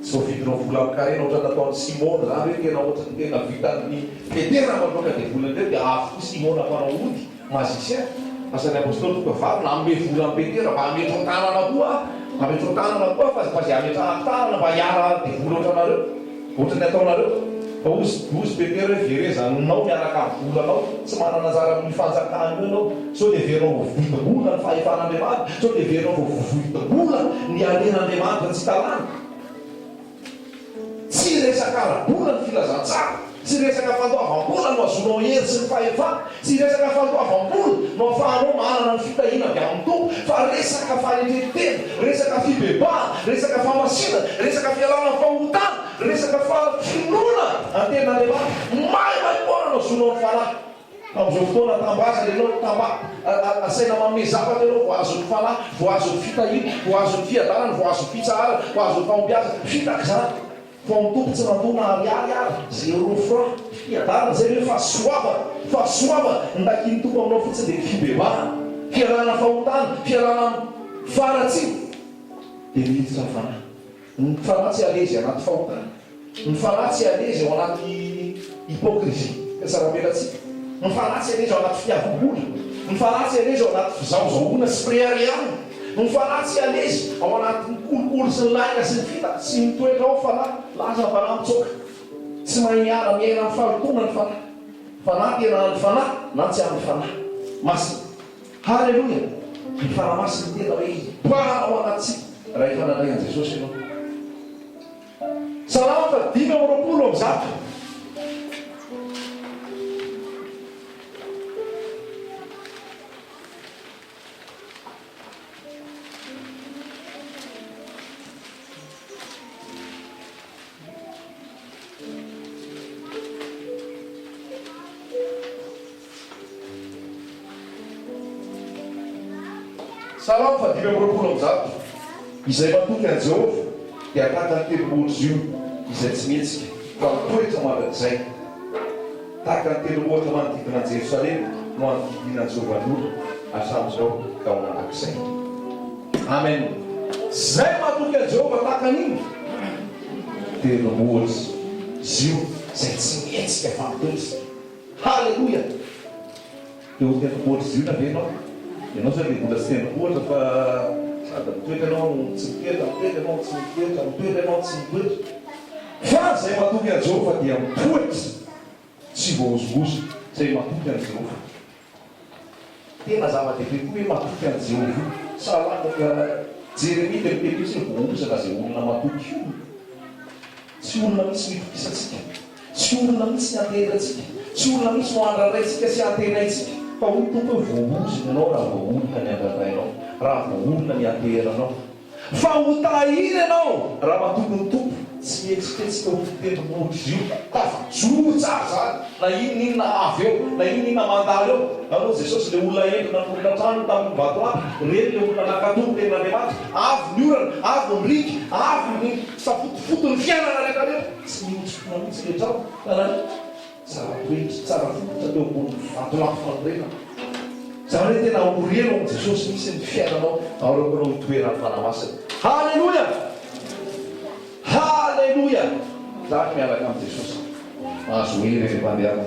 Tsy voavidinao vola amin-karena ohatran'ny nataon'i Simona, zany hoe tena ohatran'ny tena vitan'i Petera mandroaka devoly an'ireo dia avy koa Simona mpanao ody, magicien, Asan'ny Apostoly toko fahavalo, nanome vola an'i Petera mba hametrao tanana koa aho, hametrao tanana koa aho fa fa izay hametrahako tanana mba hiala devoly ohatranareo. Ohatran'ny ataonareo. Fa hozy hozy Petera hoe verezanao miaraka amin'ny volanao, tsy manana anjara amin'io fanjakana io ianao. Sao dia heverinao voavidim-bola ny fahefan'Andriamanitra, sao dia heverinao voavidim-bola ny haren'Andriamanitra tsy hita lany. Tsy resaka ara-bola ny filazantsara, tsy resaka fandoavam-bola no azonao hery sy ny fahefana, Tsy resaka fandoavam-bola no afahanao manana ny fitahiana avy amin'ny Tompo fa resaka fanetren-tena, resaka fibebahana, resaka famasinana, resaka fialana amin'ny fahotana, resaka finoana ny tenin'Andriamanitra. Maimaimpoana no azonao ny Fanahy. Amin'izao fotoana tambazana ianao, tamba, asaina manome zavatra ianao vao azon'ny Fanahy, vao azon'ny fitahiana, vao azon'ny fiadanana, vao azon'ny fitsaharana, vao azon'ny fahombiazana. Fitaka izany. Fa ny Tompo tsy nandoa na ariary ary, zéro franc, fiadanana, zay hoe fahasoavana, fahasoavana, ny takian'ny Tompo aminao fotsiny dia ny fibebahana, fialana fahotana, fialana amin'ny faharatsiana, dia miditra ny Fanahy. Ny Fanahy tsy alezy anaty fahotana, ny Fanahy tsy alezy ao anaty hypocrisie, fihatsaram-belatsihy, ny Fanahy tsy alezy ao anaty fitiavam-bola, ny Fanahy tsy alezy ao anaty fizahozahoana sy fireharehana. Ny fanahy tsy alezy ao anatin'ny kolikoly sy ny lainga sy ny fitaka, tsy mitoetra ao ny fanahy, lasa ny fanahy mitsoaka. Tsy mahay miala miaina amin'ny fahalotoana ny fanahy. Fanahy tena an'ny fanahy na tsy an'ny fanahy masina. Haleloia! Ny fanahy masina tena hoe hibahana ao anatintsika raha efa nandray an'i Jesosy ianao. Salamo faha 125. Salamo faha 125 Izay matoky an'i Jehovah dia tahaka ny tendrombohitra Ziona, izay tsy mihetsika, fa mitoetra mandrakizay. Tahaka ny tendrombohitra manodidina an'i Jerosalema no anodidinan'i Jehovah ny olona, hatramin'izao ka ho mandrakizay. Amen. Izay matoky an'i Jehovah tahaka an'iny tendrombohitra Ziona, izay tsy mihetsika fa mitoetra. Haleloia! Te ho tendrombohitra Ziona ve ianao? Ianao sao dia mbola tsy tendrombohitra fa sady mitoetra ianao no tsy mitoetra, mitoetra ianao no tsy mitoetra, mitoetra ianao no tsy mitoetra. Fa izay matoky an'i Jehovah dia mitoetra tsy voahozongozona. Izay matoky an'i Jehovah. Tena zava-dehibe koa hoe matoky an'i Jehovah io. Sahala amin'i Jeremia dia miteny mihitsy hoe voahozona izay olona matoky olona. Tsy olona mihitsy no itokisantsika. Tsy olona mihitsy ny anteherantsika. Tsy olona mihitsy no andrandraintsika sy antenaintsika. Fa hoy ny Tompo hoe voahozona ianao raha vao olona ny andrandrainao. raha vao olona ny ianteheranao. Fa ho tahiana ianao raha matoky ny Tompo, tsy mihetsiketsika ho ny tendrombohitra Ziona. Tafajoro tsara izany, na inona inona avy eo, na inona inona mandalo eo. Nanao Jesosy ilay olona hendry nanorina tranony tamin'ny vatolampy, ireny ilay olona nankatò ny tenin'Andriamanitra. Avy ny orana, avy ny riaka, avy ny safotofoton'ny fiainana rehetra rehetra. Tsy nihotsokona mihitsy ilay trano. Hitanareo? Tsara toetra, tsara fototra teo ambonin'ny vatolampy fanorenana. Izany hoe tena oreno amin'i Jesosy mihitsy ny fiainanao aorianao hitoeran'ny Fanahy Masina. Haleloia! Haleloia! Izany miaraka amin'i Jesosy. Mahazo hery any am-pandehanana.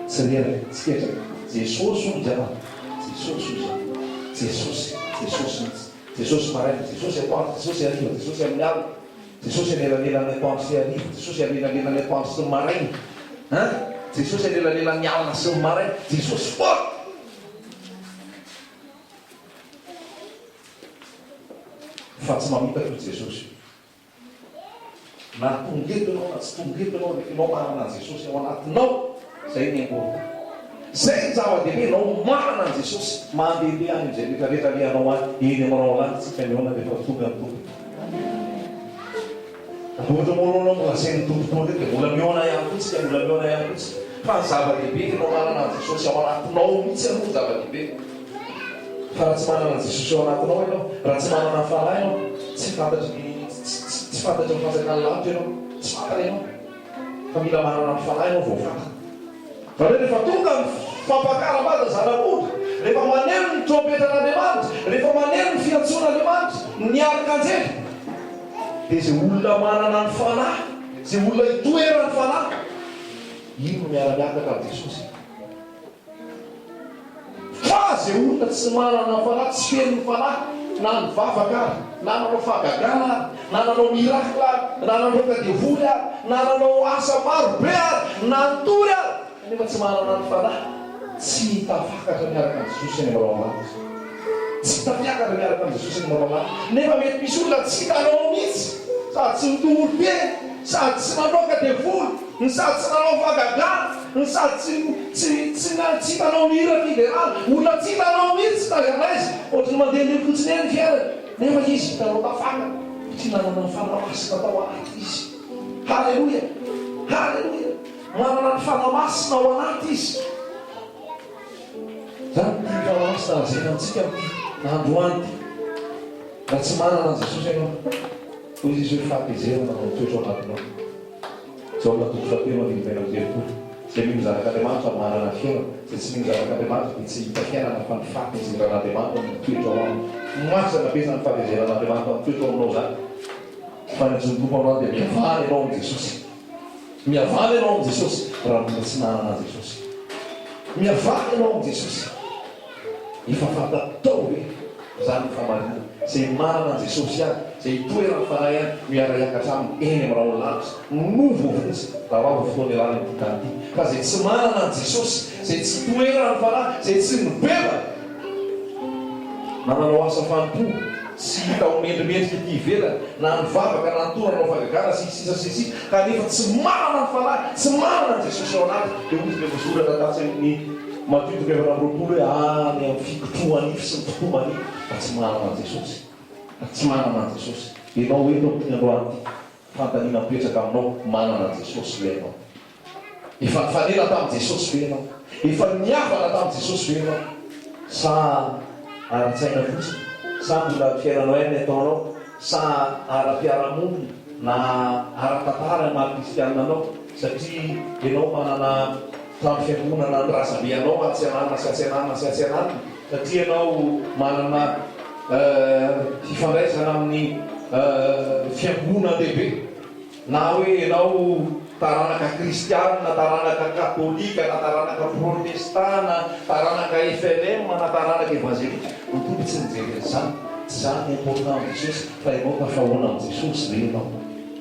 Tsy reraka, tsy ketraka. Jesosy hoy izy an! Jesosy hoy izy an! Jesosy, Jesosy mihitsy. Jesosy maraina, Jesosy atoandro, Jesosy hariva, Jesosy amin'ny alina. Jesosy anelanelan'ny atoandro sy hariva, Jesosy anelanelan'ny atoandro sy ny maraina, hein? Jesosy anelanelan'ny alina sy ny maraina, Jesosy foana! Fa tsy mamitaka io Jesosy io. Na tonga eto ianao na tsy tonga eto ianao, rehefa ianao manana an'i Jesosy ao anatinao, izay ny important. Izay ny zava-dehibe, ianao manana an'i Jesosy, mandehandeha any amin'izay rehetra rehetra alehanao any, eny amin'ny rahona tsika mihaona rehefa tonga ny Tompo. Ohatra moa aloha mbola asain'ny Tompo tonga eto dia mbola mihaona ihany koa tsika, mbola mihaona ihany koa tsika. Fa ny zava-dehibe dia ianao manana an'i Jesosy ao anatinao mihitsy aloha ny zava-dehibe. Fa raha tsy manana an'i Jesosy ao anatinao ianao, raha tsy manana ny Fanahy ianao, tsy fantatry ny tsy fantatry ny fanjakan'ny lanitra ianao, tsy fantany ianao. Fa mila manana ny Fanahy ianao vao fantany. Fa hoe rehefa tonga ny fampakaram-bady ny Zanak'ondry, rehefa maneno ny trompetran'Andriamanitra, rehefa maneno ny fiantsoan'Andriamanitra, ny arkanjely, dia izay olona manana ny Fanahy, izay olona itoeran'ny Fanahy, iny no miara-miakatra amin'i Jesosy. Fa izay olona tsy manana ny Fanahy, tsy feno ny Fanahy, na nivavaka ary, na nanao fahagagana ary, na nanao miracle ary, na nandroaka devoly ary, na nanao asa maro be ary, na nitory ary, kanefa tsy manana ny Fanahy, tsy tafakatra miaraka amin'i Jesosy any amin'ny rahona-lanitra. Tsy tafiakatra miaraka amin'i Jesosy any amin'ny rahona-lanitra. Nefa mety misy olona tsy hitanao mihitsy, sady tsy nitory teny, sady tsy nandroaka devoly, no sady tsy nanao fahagagana, No sady tsy tsy tsy na tsy hitanao mihira fiderana, olona tsy hitanao mihitsy n'aiza n'aiza, ohatry ny mandehandeha fotsiny eny ny fiainany, nefa izy hitanao tafakatra, satria nanana ny Fanahy Masina tao anaty izy. Haleloia! Haleloia! Manana ny Fanahy Masina ao anaty izy. Izany no tian'ny Fanahy Masina lazaina amintsika amin'ity androany ity. Raha tsy manana an'i Jesosy ianao, hoy Izy hoe fahatezerana no mitoetra ao anatinao. Jaona toko fahatelo andininy 31. Izay mino Zanak'Andriamanitra manana fiainana, izay tsy mino Zanak'Andriamanitra dia tsy hahita fiainana fa ny fahatezeran'Andriamanitra no mitoetra ao aminy. Masina be izany fahatezeran'Andriamanitra mitoetra ao aminao izany. Fa ny antsoin'ny Tompo anao dia mihavana ianao amin'i Jesosy. Mihavana ianao amin'i Jesosy raha mbola tsy nanana an'i Jesosy. Mihavana ianao amin'i Jesosy. Efa fantatrao ve izany ny fahamarinana? Izay manana an'i Jesosy ihany, izay itoeran'ny Fanahy ihany no hiara-hiakatra Aminy eny amin'ny rahon'ny lanitra. No voavonjy raha ho avy ny fotoana ialany amin'ity tany ity. Fa izay tsy manana an'i Jesosy, izay tsy itoeran'ny Fanahy, izay tsy nibebaka, na nanao asa fanompoana, tsy hita ho mendrimendrika ety ivelany, na nivavaka, na nitory, nanao fahagagana, sy ny sisa sy ny sisa, kanefa tsy manana ny Fanahy, tsy manana an'i Jesosy ao anaty, dia hoy izy ilay voasoratra tatsy amin'ny Matio toko 24 hoe, Any amin'ny fikotroha-nify sy ny fitoha-manify, fa tsy manana an'i Jesosy. Fa tsy manana an'i Jesosy. Ianao eto amin'ity androany ity, fanontaniana mipetraka aminao, manana an'i Jesosy ve ianao? Efa nifanena tamin'i Jesosy ve ianao? Efa nihavana tamin'i Jesosy ve ianao? Sa ara-tsaina fotsiny? Sa mbola ny fiainanao ihany ny ataonao? Sa ara-piarahamonina na ara-tantara ny maha-kristianina anao? Satria ianao manana trano fiangonana ny razambe anao atsy ananona sy atsy ananona sy atsy ananona, satria ianao manana fifandraisana amin'ny fiangonan-dehibe. Na hoe ianao taranaka kristianina, taranaka katolika, na taranaka protestà, na taranaka FLM, na taranaka evanzelika, ny Tompo tsy nijery an'izany. Tsy izany ny important amin'i Jesosy, fa ianao tafahoana amin'i Jesosy ve ianao?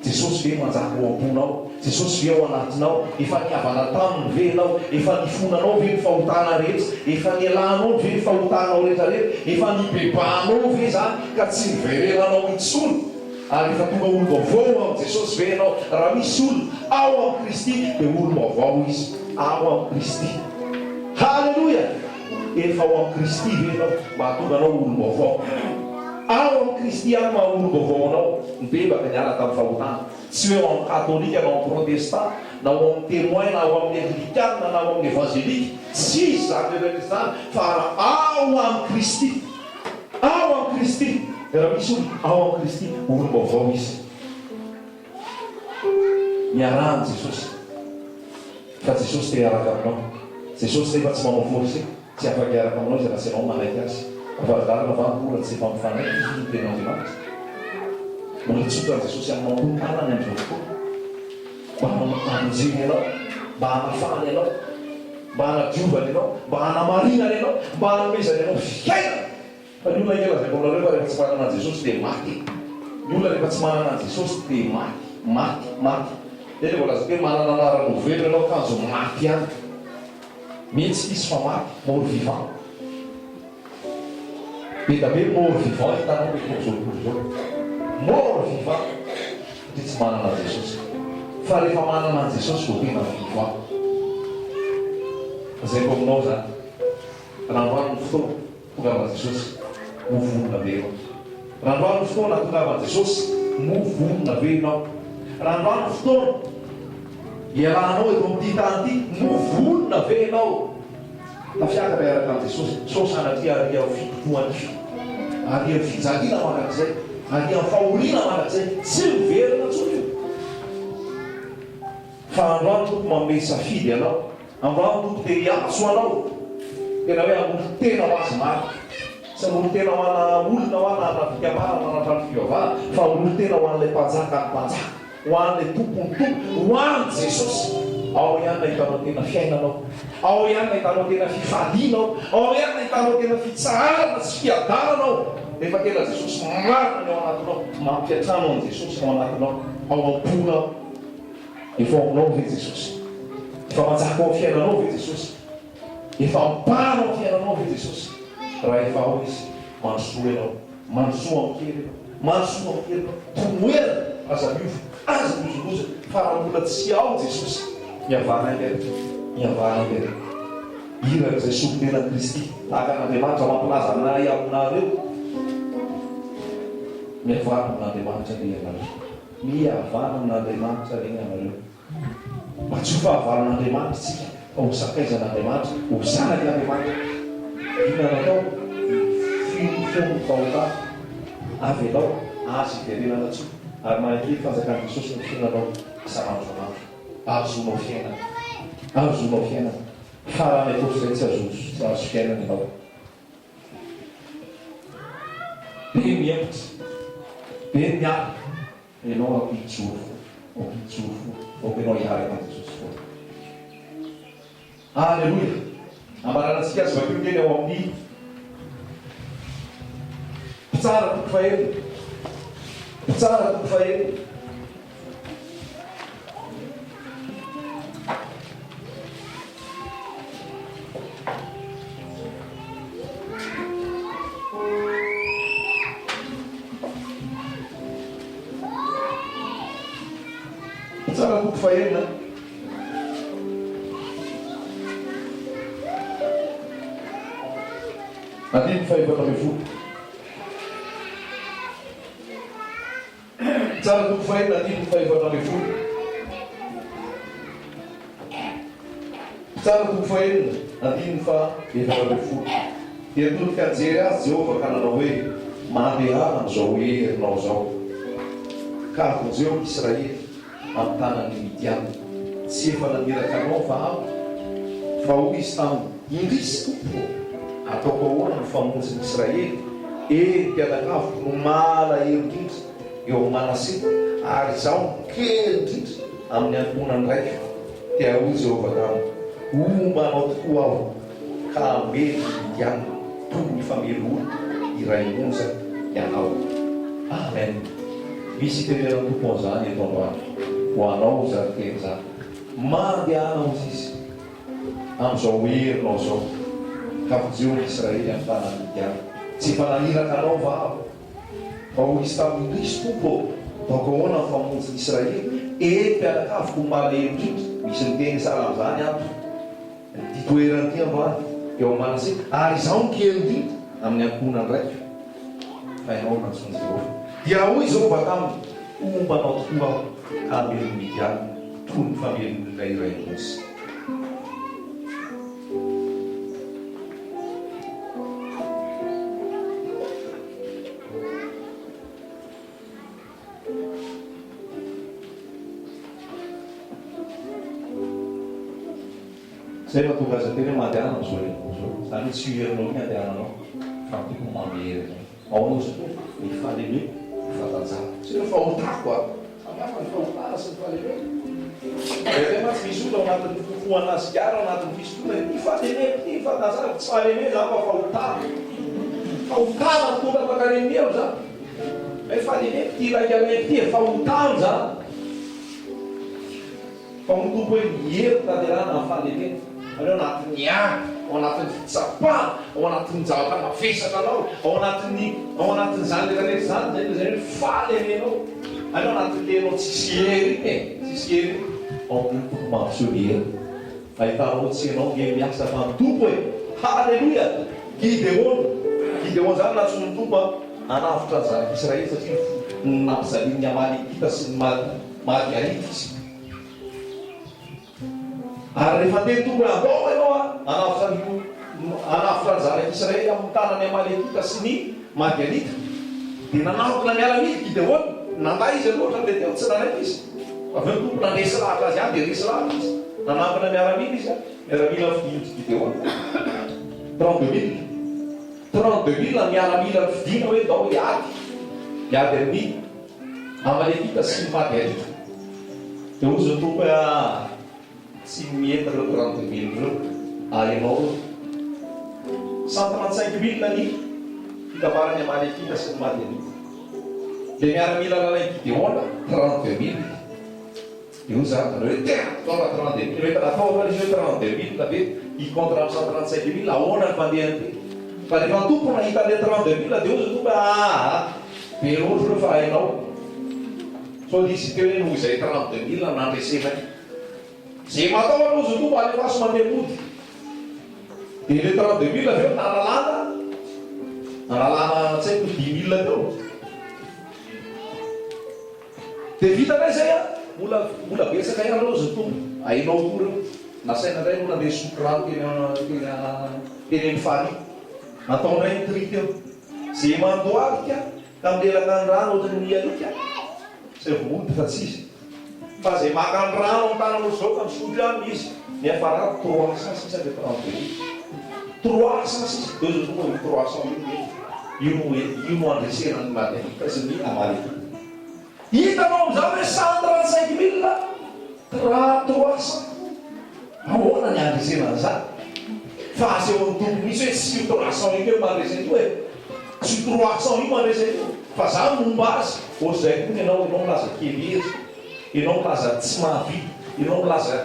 Jesosy ve manjaka ao am-ponao? Jesosy ve ao anatinao? Efa nihavana taminy ve ianao? Efa nifonanao ve ny fahotana rehetra? Efa nialanao ve ny fahotanao rehetra rehetra? Efa nibebahanao ve izany ka tsy niverenanao intsony? Ary efa tonga olom-baovao ao amin'i Jesosy ve ianao? Raha misy olona ao amin'i Kristy dia olom-baovao izy ao amin'i Kristy. Haleloia! Efa ao amin'i Kristy ve ianao mba hahatonga anao ho olom-baovao? Ao amin'i Kristy ihany no maha olom-baovao anao. Nibebaka niala tamin'ny fahotana. Tsy hoe ao amin'ny katolika na ao amin'ny protestant na ao amin'ny témoin na ao amin'ny anglikana na ao amin'ny evangelika. Tsy izy izany rehetra izany fa raha ao amin'i Kristy. Ao amin'i Kristy. Raha misy olona ao amin'i Kristy, olom-baovao izy. Miaraha amin'i Jesosy. Fa Jesosy te hiaraka aminao. Jesosy nefa tsy manao force, tsy afaka hiaraka aminao izy raha tsy ianao manaiky azy. Avaro-dalana va ny mora tsy efa mifanaiky izy hoy ny tenin'Andriamanitra? Mbola tsotra an'i Jesosy aminao koa ny tanany amin'izao fotoana. Mba hamonjeny anao, mba hanafahany anao, mba hanadiovany anao, mba hanamarinany anao, mba hanomezany anao fiainana. Fa ny olona ange lazaiko aminareo fa rehefa tsy manana an'i Jesosy dia maty e! Ny olona rehefa tsy manana an'i Jesosy dia maty, maty, maty. Dia ilay voalazako hoe manana anarana ho velona ianao kanjo maty ihany. Mihetsika izy fa maty, mort vivant. Be da be mort vivant hitanao eto amin'izao tontolo izao. Mort vivant satria tsy manana an'i Jesosy. Fa rehefa manana an'i Jesosy vao tena vivant. Lazaiko aminao izany. Raha androany ny fotoana. Tongava Jesosy, moa vonona ve ianao? Raha androany ny fotoana tongava Jesosy, moa vonona ve ianao? Raha androany ny fotoana iarahanao eto amin'ity tany ity, moa vonona ve ianao? Tafiakatra hiaraka amin'i Jesosy, sao sanatria ary amin'ny fipopoha-nify, ary amin'ny fijaliana mandrakizay, ary amin'ny fahoriana mandrakizay, tsy miverina intsony io. Fa androany Tompo manome safidy anao, androany Tompo te hiantso anao, tena hoe hanolo-tena ho Azy marina. Tsy hanolo-tena ho ana olona ho ana na fikambanana na trano fivavahana, fa hanolo-tena ho an'ilay Mpanjakan'ny mpanjaka, ho an'ilay Tompon'ny tompo, ho an'i Jesosy. Ao ihany no ahitanao tena fiainanao, ao ihany no ahitanao tena fifalianao, ao ihany no ahitanao tena fitsaharana sy fiadananao, rehefa tena Jesosy marina ny ao anatinao, mampiantrano an'i Jesosy ao anatinao, ao am-ponao. Efa ao aminao ve Jesosy? Efa manjaka ao amin'ny fiainanao ve Jesosy? Efa mibahana ao amin'ny fiainanao ve Jesosy? Raha efa ao Izy, mandrosoa ianao, mandrosoa amin-kery ianao, mandrosoa amin-kery ianao, tomoera, aza miova, aza mihozongozona, fa raha mbola tsy ao Jesosy, mihavana haingana, mihavana haingana. Iraka izay solontenan'i Kristy, tahaka an'Andriamanitra mampilaza anay aminareo, mihavana amin'Andriamanitra anie ianareo. Mihavana amin'Andriamanitra ve ianareo? Mba tsy ho fahavalon'Andriamanitra isika fa ho sakaizan'Andriamanitra, ho zanak'Andriamanitra. Inona no atao? Mifono ny fahotana. Avelao, aza iverenana intsony, ary maneke ny fanjakan'i Jesosy ny fiainanao isan'andro isan'andro. Ahazoanao fiainana. Ahazoanao fiainana. Fa raha ny ankoatr'izay tsy azo tsy ahazo fiainana ianao. Be ny mihemotra, be ny miala, fa ianao aoka hijoro foana, aoka hijoro foana, aoka ianao hiaraka amin'i Jesosy foana. Aleloia! Ambaranantsika azy vakio ny teny ao amin'ny Mpitsara toko fahenina. Mpitsara toko fahenina. Tsara toko fahenina. Andininy faha-14. Tsara toko fahenina andininy faha-14. Tsara toko fahenina andininy faha-14. Dia nitodika nijery azy Jehovah ka nanao hoe, Mandehana amin'izao herinao izao, ka vonjeo ny Israely amin'ny tanan'ny Midiana. Tsy efa naniraka anao va Aho? Fa hoy izy taminy, Indrisy, Tompoko ô! Ataoko ahoana no famonjy ny Israely? Eny, mpianakaviko no malahelo indrindra eo amin'i Manase, ary izaho no kely indrindra amin'ny ankohonan'ny raiko. Dia hoy Jehovah taminy, Homba anao tokoa Aho, ka hamely ny Midiana toy ny famely olona iray monja ianao. Amen! Misy itenenan'ny Tompo an'izany eto androany. Ho anao izany teny izany. Mandehana, hoy Izy. Amin'izao herinao izao, ka vonjeo ny Israely amin'ny tanan'ny Midiana. Tsy efa naniraka anao va Aho? Fa hoy izy taminy, Indrisy, Tompo ô, ataoko ahoana ny famonjy ny Israely? Eny, mpianakaviko no malahelo indrindra. Misy miteny sahala amin'izany ato ity toerana ity androany. Eo amin'i Manase, ary izaho no kely indrindra amin'ny ankohonan-draiko, fa ianao no nantsoin'i Jehovah. Dia hoy Jehovah taminy, Homba anao tokoa Aho, ka hamely ny Midiana toy ny famelin'ny olona iray an'i Mosy. Zay mahatonga azy miteny hoe mandehana amin'izao herinao izao. Izany hoe tsy io herinao io ny andehananao fa ny Tompo manome hery anao. Ao anao izao koa ny fahalemeko, ny fahatanjahako. Tsy hoe fahotako a! Samy hafa ny fahotana sy ny fahalemena. Indraindray mantsy misy olona ao anatin'ny fifohana sigara, ao anatin'ny fisotroana, ity fahalemeko ity, ny fahatanjahako, tsy fahalemena izany fa fahotana. Fahotana mitondra mankany amin'ny helo izany. Hoe fahalemeko ity laingalaingo ity e, fahotana izany. Fa hoy ny Tompo hoe, Ny hery tanterahana amin'ny fahalemena, izany hoe ao anatin'ny ady, ao anatin'ny fitsapana, ao anatin'ny zavatra mavesatra anao, ao anatin'ny, ao anatin'izany rehetra rehetra izany, izay no lazaina hoe fahalemenao, izany hoe ao anatin'ilay ianao tsisy hery iny e, tsisy hery iny, ao amin'iny ny Tompo mampiseho ny heriny. Ahitanao hoe tsy ianao nge miasa fa ny Tompo e! Haleloia! Gideona, Gideona izany nantsoin'ny Tompo hanavotra ny zanak'Israely satria nampijalian'ny Amalekita sy ny Madianita izy. Ary rehefa niteny Tompo hoe, Andao ianao hanavotra ny hanavotra ny zanak'Israely amin'ny tanan'ny Amalekita sy ny Madianita, dia nanangona miaramila Gideona. Nandà izy aloha hatramin'ilay teo, tsy nanaiky izy. Avy eo ny Tompo nandresy lahatra azy ihany, dia resy lahatra izy. Nanangona miaramila izy, miaramila nofidin'i Gideona, 32000. 32000 miaramila nofidina hoe ndao hiady, hiady amin'ny Amalekita sy ny Madianita. Dia hozy ny Tompo hoe, Ah, tsy mety ireo 32 mille ireo, ary ianao ireo. 135 mille ny fitambaran'ny Amalekita sy ny Madianita. Ilay miaramila nalain'i Gideona, 32 mille. Dia hoy izany zareo hoe, tena taona 32 mille, mety natao aloha ilay izy hoe 32 mille ve hi contre amin'ny 135 mille, ahoana ny fandehan'ity? Fa rehefa ny Tompo nahita an'ilay 32 mille dia hoy ny Tompo hoe, aa, be loatra ireo fa hainao. Sao dia hisy hiteny hoe noho izay 32 mille no nandresenay. Izay matahotra hozy ny Tompo alefaso mandeha mody. Dia ilay 32 mille avy eo nanalana, nanalana tsy haiko 10 mille teo. Dia vita indray izay an! Mbola mbola betsaka ihany ireo hozy ny Tompo. Hainao koa ireo. Nasaina indray aloha nandeha nisotro rano teny teny teny amin'ny farihy. Natao indray ny tri teo. Izay mandohalika ka milelaka ny rano ohatran'ny alika, izay vao mody fa tsy izy. Fa izay maka ny rano amin'ny tanan'olo izao ka misotro ihany izy, miafarà 300 sisa ilay 32 litres. 300 sisa. Dia hozy ny Tompo hoe io 300 io no mety. Io no io no handresena ny Madianita sy ny Amalekita. Hitanao amin'izany hoe 135 mille raha 300. Ahoana ny handresena an'izany? Fa asehon'ny Tompo mihitsy hoe tsy io 300 io kely mandresy an'io e. Tsy io 300 io mandresy an'io. Fa za momba azy. Ohatr'izay koa ny anao, ianao milaza kely hery, ianao milaza tsy mahavita, ianao milaza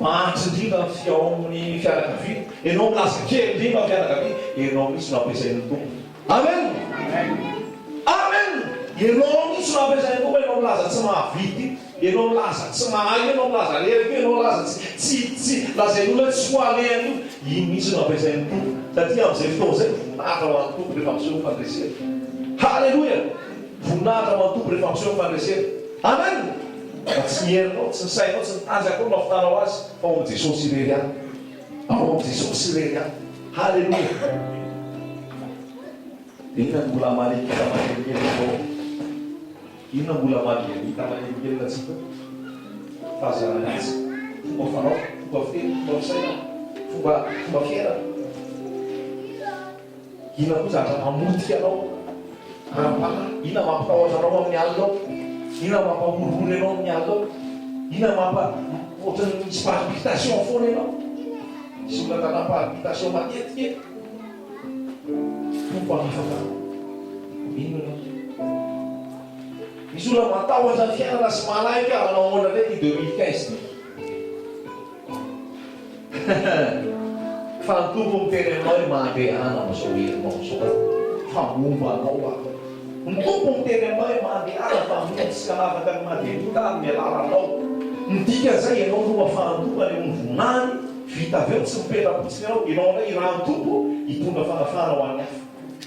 mahantra indrindra ny fi ao amin'ny fianakaviana, ianao milaza kely indrindra amin'ny fianakaviana, ianao mihitsy no ampiasain'ny Tompo. Amen! Amen! Ianao mihitsy no ampiasain'ny Tompo, ianao milaza tsy mahavita io, ianao milaza tsy mahay io, ianao milaza reraka io, ianao milaza tsy tsy tsy lazain'olona hoe tsy ho alehany io, iny mihitsy no ampiasain'ny Tompo, satria amin'izay fotoana izay voninahitra ho an'ny Tompo rehefa miseho ny fandresena. Haleloia! Voninahitra ho an'ny Tompo rehefa miseho ny fandresena. Amen! Fa tsy ny herinao, tsy ny sainao, tsy ny tanjakao no ahavitanao azy, fa ao amin'i Jesosy irery ihany. Ao amin'i Jesosy irery ihany. Haleloia! Dia inona no mbola Amalekita manelingelina ao? Inona mbola Madianita manelingelina antsika ao? Fahazarana ratsy, fomba fanao, fomba fiteny, fomba fisainana, fomba fomba fiainana. Inona koa zavatra mamotika anao ara-panahy? Inona mampitahotra anao amin'ny alina ao? Inona mampahorihory anao amin'ny alina ao? Inona mampa ohatran'ny misy palpitation foana ianao? Misy olona tratran'ny palpitation matetika e! Tompo hanafaka anao. Mino ianao? Misy olona matahotra ny fiainana sy manahy hoe hanao ahoana indray ity 2015 ity. Fa ny Tompo miteny aminao hoe mandehana amin'izao herinao izao fa momba anao Aho. Ny Tompo miteny aminao hoe mandehana fa hamonjy sy hanafaka ny Madianita amin'ny alalanao. Ny dikan'izay ianao no afahan'ny Tompo haneho ny voninahiny. Vita avy eo tsy mipetra-potsiny ianao, ianao indray irahan'ny Tompo hitondra fanafahana ho an'ny hafa.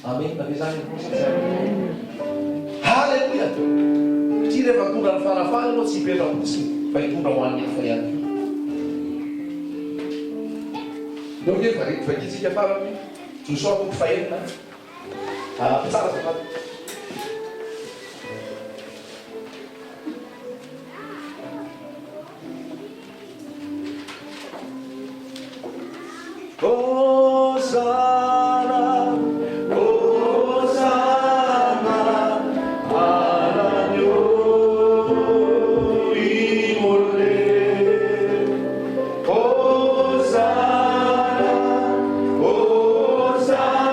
Amen ve zany ianao sa tsy amen? Haleloia! Satria rehefa mitondra ny fanafahana ianao tsy hipetra-potsiny fa hitondra ho an'ny hafa ihany koa. Ndao nge vakintsika farany Josoa toko fahenina. Mpitsara azafady. Hosana, Hosana, Ananio imole. Hosana, Hosana,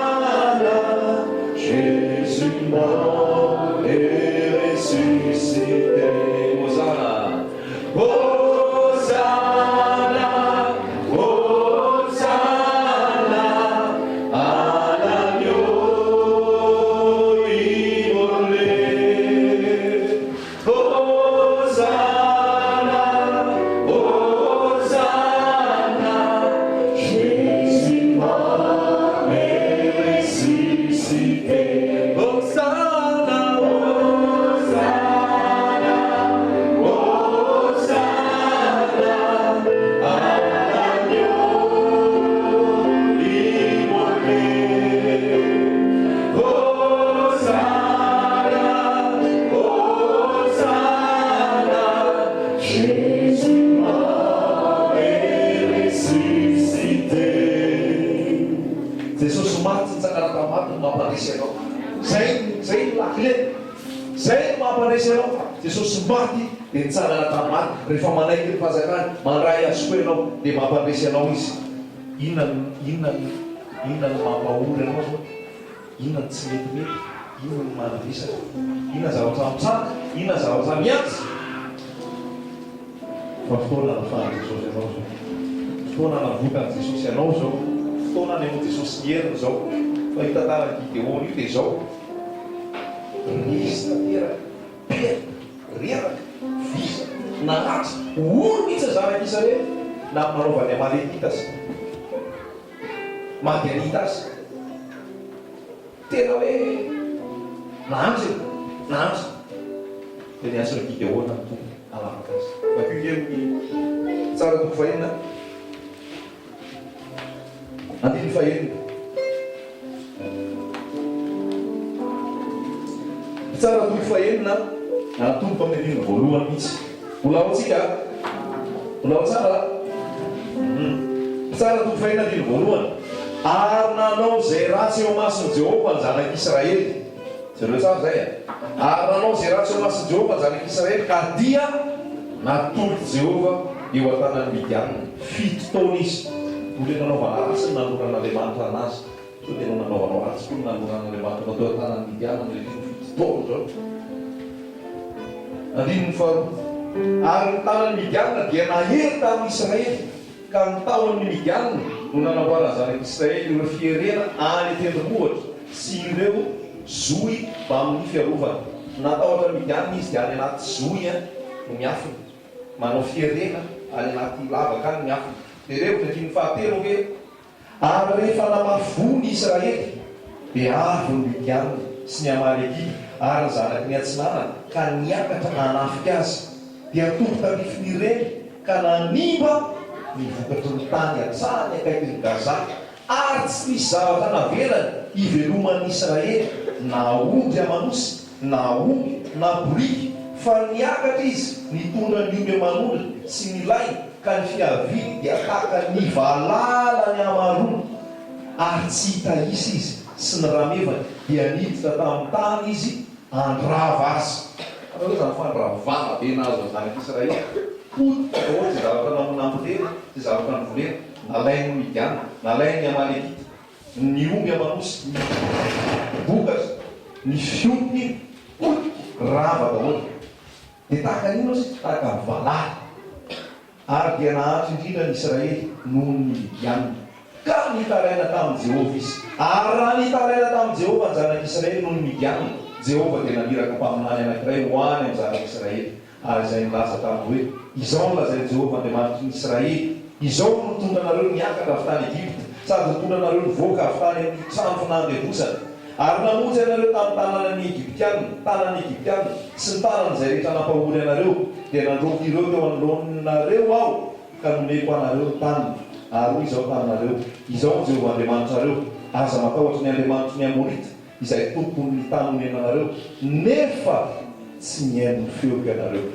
Jésus mort et ressuscité. Hosana. Hosana, Hosana, à l'agneau immolé. Hosana, Hosana, Jésus mort et ressuscité. Hosana, Hosana, Hosana, à l'agneau immolé. Hosana, Hosana, Jésus mort et ressuscité. Jesosy maty nitsangana tamin'ny maty no mampandresy anao. Zay, zay no lakile. Zay no mampandresy anao. Jesosy maty dia nitsangana tamin'ny maty. Rehefa manaiky ny fanjakany, mandray azy koa ianao dia mampandresy anao izy. Inona no, inona no, inona no mampahory anao zao? Inona no tsy metimety? Inona no manavesatra? Inona ny zavatra mitranga? Inona ny zavatra mihantsy? Fa fotoana anafahan'i Jesosy anao izao. Fotoana anavotan'i Jesosy anao izao. Fotoana anehoan'i Jesosy ny heriny izao. Fa io tantaran'i Gideona io dia izao. Resy tanteraka, perte, reraka, vizana, naratra, ory mihitsy ny zanak'Israely na amin'ny nanaovan'ny Amalekita azy. Madianita azy. Tena hoe nahantra e! Nahantra. Dia niantso an'i Gideona ny Tompo hanafaka azy. Vakio kely ny Tsara toko fahenina, andininy fahenina. Mpitsara toko fahenina, natomboka amin'ny andininy voalohany mihitsy. Mbola ao tsika a! Mbola ao tsara a! Mpitsara toko fahenina andininy voalohany. Ary nanao izay ratsy eo imason'i Jehovah ny zanak'Israely. Jereo tsara izay a! Ary nanao izay ratsy eo imason'i Jehovah ny zanak'Israely, ka dia natolotr'i Jehovah eo an-tanan'ny Midianina. Fito taona izy no le nanaovana ratsy ny nanoran'Andriamanitra anazy. Sao dia no nanaovanao ratsy koa ny nanoran'Andriamanitra anao teo an-tanan'ny Midianina nandritra io fito taona izao? Andininy faharoa. Ary ny tanan'ny Midianina dia nahery tamin'ny Israely, ka ny tahon'ny Midianina no nanamboaran'ny zanak'Israely ireo fierena any an-tendrombohitra sy ireo zohy mbamin'ny fiarovana. Natahotra ny Midianina izy, dia any anaty zohy no miafina, manao fierena any anaty lavaka any miafina. Dia reo, ny andininy fahatelo ange. Ary rehefa namafy voa ny Israely, dia avy ny Midianina sy ny Amalekita ary ny zanaky ny atsinanana ka niakatra hanafika azy. Dia nitoby tandrifin'ireny ka nanimba ny vokatry ny tany hatrany akaikin'i Gaza, ary tsy nisy zavatra navelany hiveloman'ny Israely, na ondry aman'osy, na omby, na boriky, fa niakatra izy nitondra ny omby aman'ondriny sy ny lainy, Ka ny fiaviany dia tahaka ny valala ny hamaroany, ary tsy hita isa izy sy ny ramevany, dia niditra tamin'ny tany izy handrava azy. Fantatrao izany fandravana be nahazo ny zanak'Israely? Potika daholo izay zavatra nambolena, izay zavatra novolena, nalain'ny Midiana, nalain'ny Amalekita, ny omby aman'osy, ny vokatra, ny fiompy, potika, rava daholo. Dia tahaka ny inona ozy? Tahaka ny valala. Ary dia nahantra indrindra ny Israely noho ny Midianina. Ka nitaraina tamin'i Jehovah izy. Ary raha nitaraina tamin'i Jehovah ny zanak'Israely noho ny Midianina, Jehovah dia naniraka mpaminany anankiray ho any amin'ny zanak'Israely, ary izay nilaza taminy hoe, Izao no lazain'i Jehovah Andriamanitry ny Israely. Izao no nitondra anareo niakatra avy tany Egypta, sady nitondra anareo nivoaka avy tany amin'ny trano fanandevozana, ary namonjy anareo tamin'ny tananan'ny Egyptiana, tanan'ny Egyptiana, sy ny tanan'izay rehetra nampahory anareo, dia nandroaka ireo teo anoloanareo Aho, ka nomeko anareo ny taniny. Ary hoy Izaho taminareo, Izaho no Jehovah Andriamanitrareo, aza matahotra ny andriamanitry ny Amorita, izay tompon'ny tany onenanareo, nefa tsy nihaino ny feoko ianareo.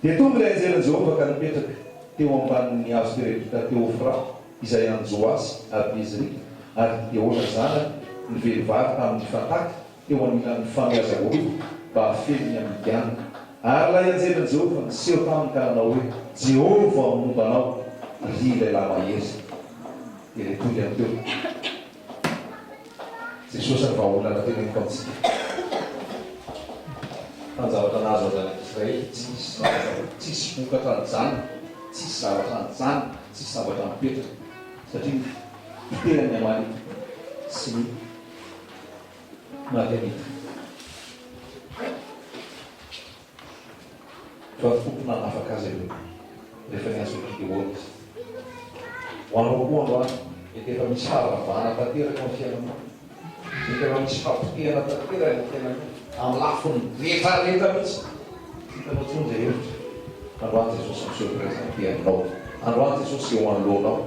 Dia tonga ilay anjelin'i Jehovah ka nipetraka teo ambanin'ny hazo terebinta teo Ofra, izay an'i Joasy Abiezrita, ary Gideona zanany nively vary tamin'ny fantàka teo anilan'ny famiazam-boaloboka mba hahafeno ny Amidiana. Ary ilay anjelin'i Jehovah niseho taminy ka nanao hoe, Jehovah momba anao, ry ilay lahy mahery. Dia ilay toy ihany teo. Jesosy ny vahaolana teneniko amintsika. Fa ny zavatra nahazo ny zanak'Israely tsy nisy zavatra, tsisy vokatra nijanona, tsisy zavatra nijanona, tsisy zavatra nipetraka satria nipitehan'ny Amaleka sy ny Madianita. Fa ny Tompo nanafaka azy ireo rehefa niantso an'i Gideona izy. Ho anao koa androany, mety efa misy faharavana tanteraka ao amin'ny fiainanao. Mety efa misy fahapotehana tanteraka ao amin'ny fiainanao, amin'ny lafiny rehetra rehetra mihitsy. Tsy hitanao intsony izay hevitra. Androany Jesosy miseho présente aminao. Androany Jesosy eo anoloanao.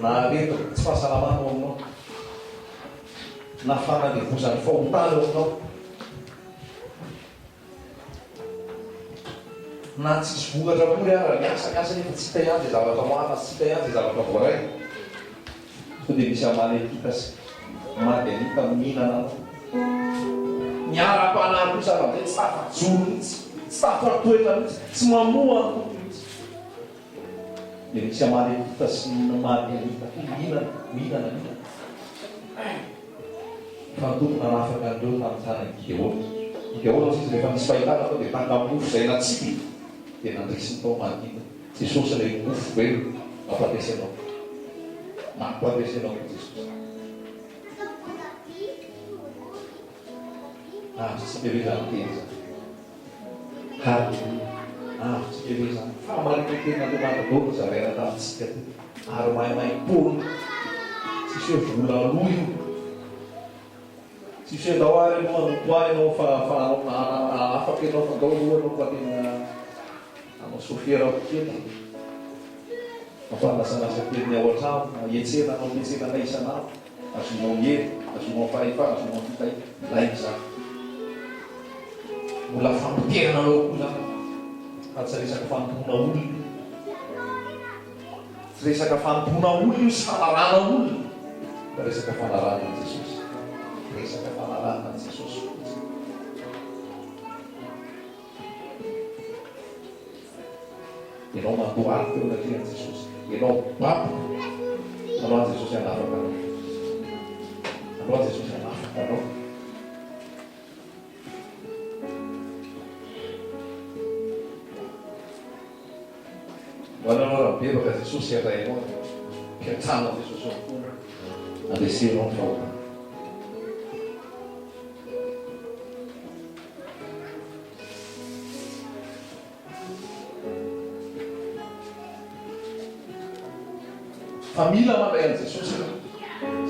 Na aretina, tsy fahasalamana ao aminao, na fanandevozan'ny fahotana eo aminao. Na tsisy vokatra akory ara, miasa miasa nefa tsy hita ihany izay zavatra hohanina sy tsy hita ihany izay zavatra voaray. Sao dia misy Amalekita sy Madianita mihinana anao. Ny ara-panahy kosa ara amin'izay tsy tafajoro mihitsy, tsy tafatoetra mihitsy, tsy mamoa ny Tompo mihitsy. Dia misy Amalekita sy Madianita koa mihinana, mihinana, mihinana. Fa ny Tompo nanafaka an'ireo tamin'ny tanan'i Gideona. Gideona hozy izy rehefa nisy fahitana tao dia tahaka mofo izay natsipy dia nandresy ny tao manodidina. Jesosy ilay mofo velona mampandresy anao. Mampandresy anao koa Jesosy. Azontsika ve izany teny izany? Haleloia! Azontsika ve izany? Fahamarinan'ny tenin'Andriamanitra daholo no zaraina tamintsika teo. Ary maimaimpoana. Tsisy hoe vola aloa io. Tsisy hoe ndao ary aloha hanompo ahy ianao fa fa afaka ianao fa ndao aloha ianao fa tena hanao sofera kely. Mampanasanasa kely ny ao an-trano, hiantsena hanao fiantsena anay isan'andro. Azonao hery, azonao fahefana, azonao fitahiana. Ilaina izany. Mbola fampiterana anao koa izany fa tsy resaka fanompoana olona io. Tsy resaka fanompoana olona io sy fanarahana olona fa resaka fanarahana an'i Jesosy. Resaka fanarahana an'i Jesosy fotsiny. Ianao mandohalika eo anatrehan'i Jesosy. Ianao babo. Androany Jesosy hanafaka anao. Androany Jesosy hanafaka anao. Ho anao raha mibebaka Jesosy handray anao Mpiantrano an'i Jesosy ao am-ponao. Andresenao ny fahotana. Fa mila mandray an'i Jesosy ianao.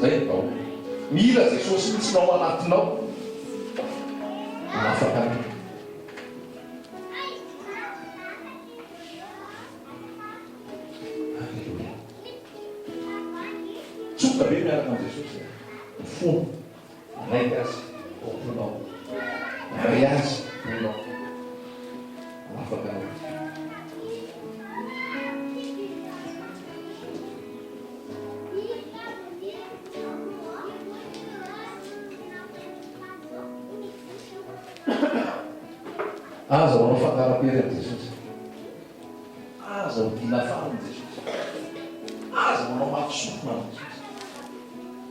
Zay ny vahaolana. Mila Jesosy mihitsy no ao anatinao. Manafaka anao. Alléluia. Tsotra be miaraka amin'i Jesosy. Mifona. Manaiky Azy ao am-ponao. Mandray Azy am-ponao. Manafaka anao Izy. Aza manao fangalam-pery amin'i Jesosy. Aza odiana faly amin'i Jesosy. Aza manao mafy sofina amin'i Jesosy.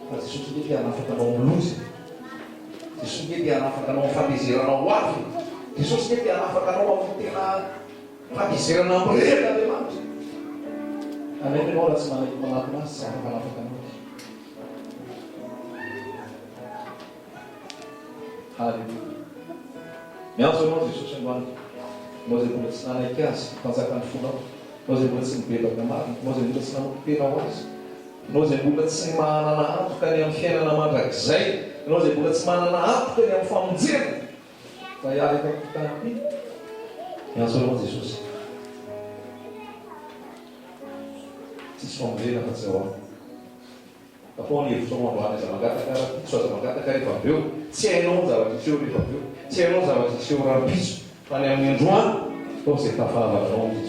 Fa Jesosy ange te hanafaka anao amin'ny loza e. Jesosy ange te hanafaka anao amin'ny fahatezerana ho avy e. Jesosy ange te hanafaka anao amin'ny tena fahatezerana mirehitra Andriamanitra. Kanefa ianao raha tsy manaiky manatona Azy tsy afaka hanafaka anao Izy. Haleloia. Miantso anao Jesosy androany. Ianao izay mbola tsy nanaiky Azy ho mpanjakan'ny fonao. Ianao izay mbola tsy nibebaka marina, ianao izay mbola tsy nanompo-tena ho Azy, ianao izay mbola tsy manana antoka ny amin'ny fiainana mandrakizay, ianao izay mbola tsy manana antoka ny amin'ny famonjena, fa hiala eto amin'ity tany ity, miantso anao Jesosy. Tsisy famonjena afa-tsy ao Aminy. Tapaho ny hevitrao androany aza mangataka rahampitso aza mangataka rehefa avy eo tsy hainao ny zavatra hiseho rehefa avy eo tsy hainao ny zavatra hiseho rahampitso fa ny amin'ny androany ataovy izay tafahavanao amin'i Jesosy.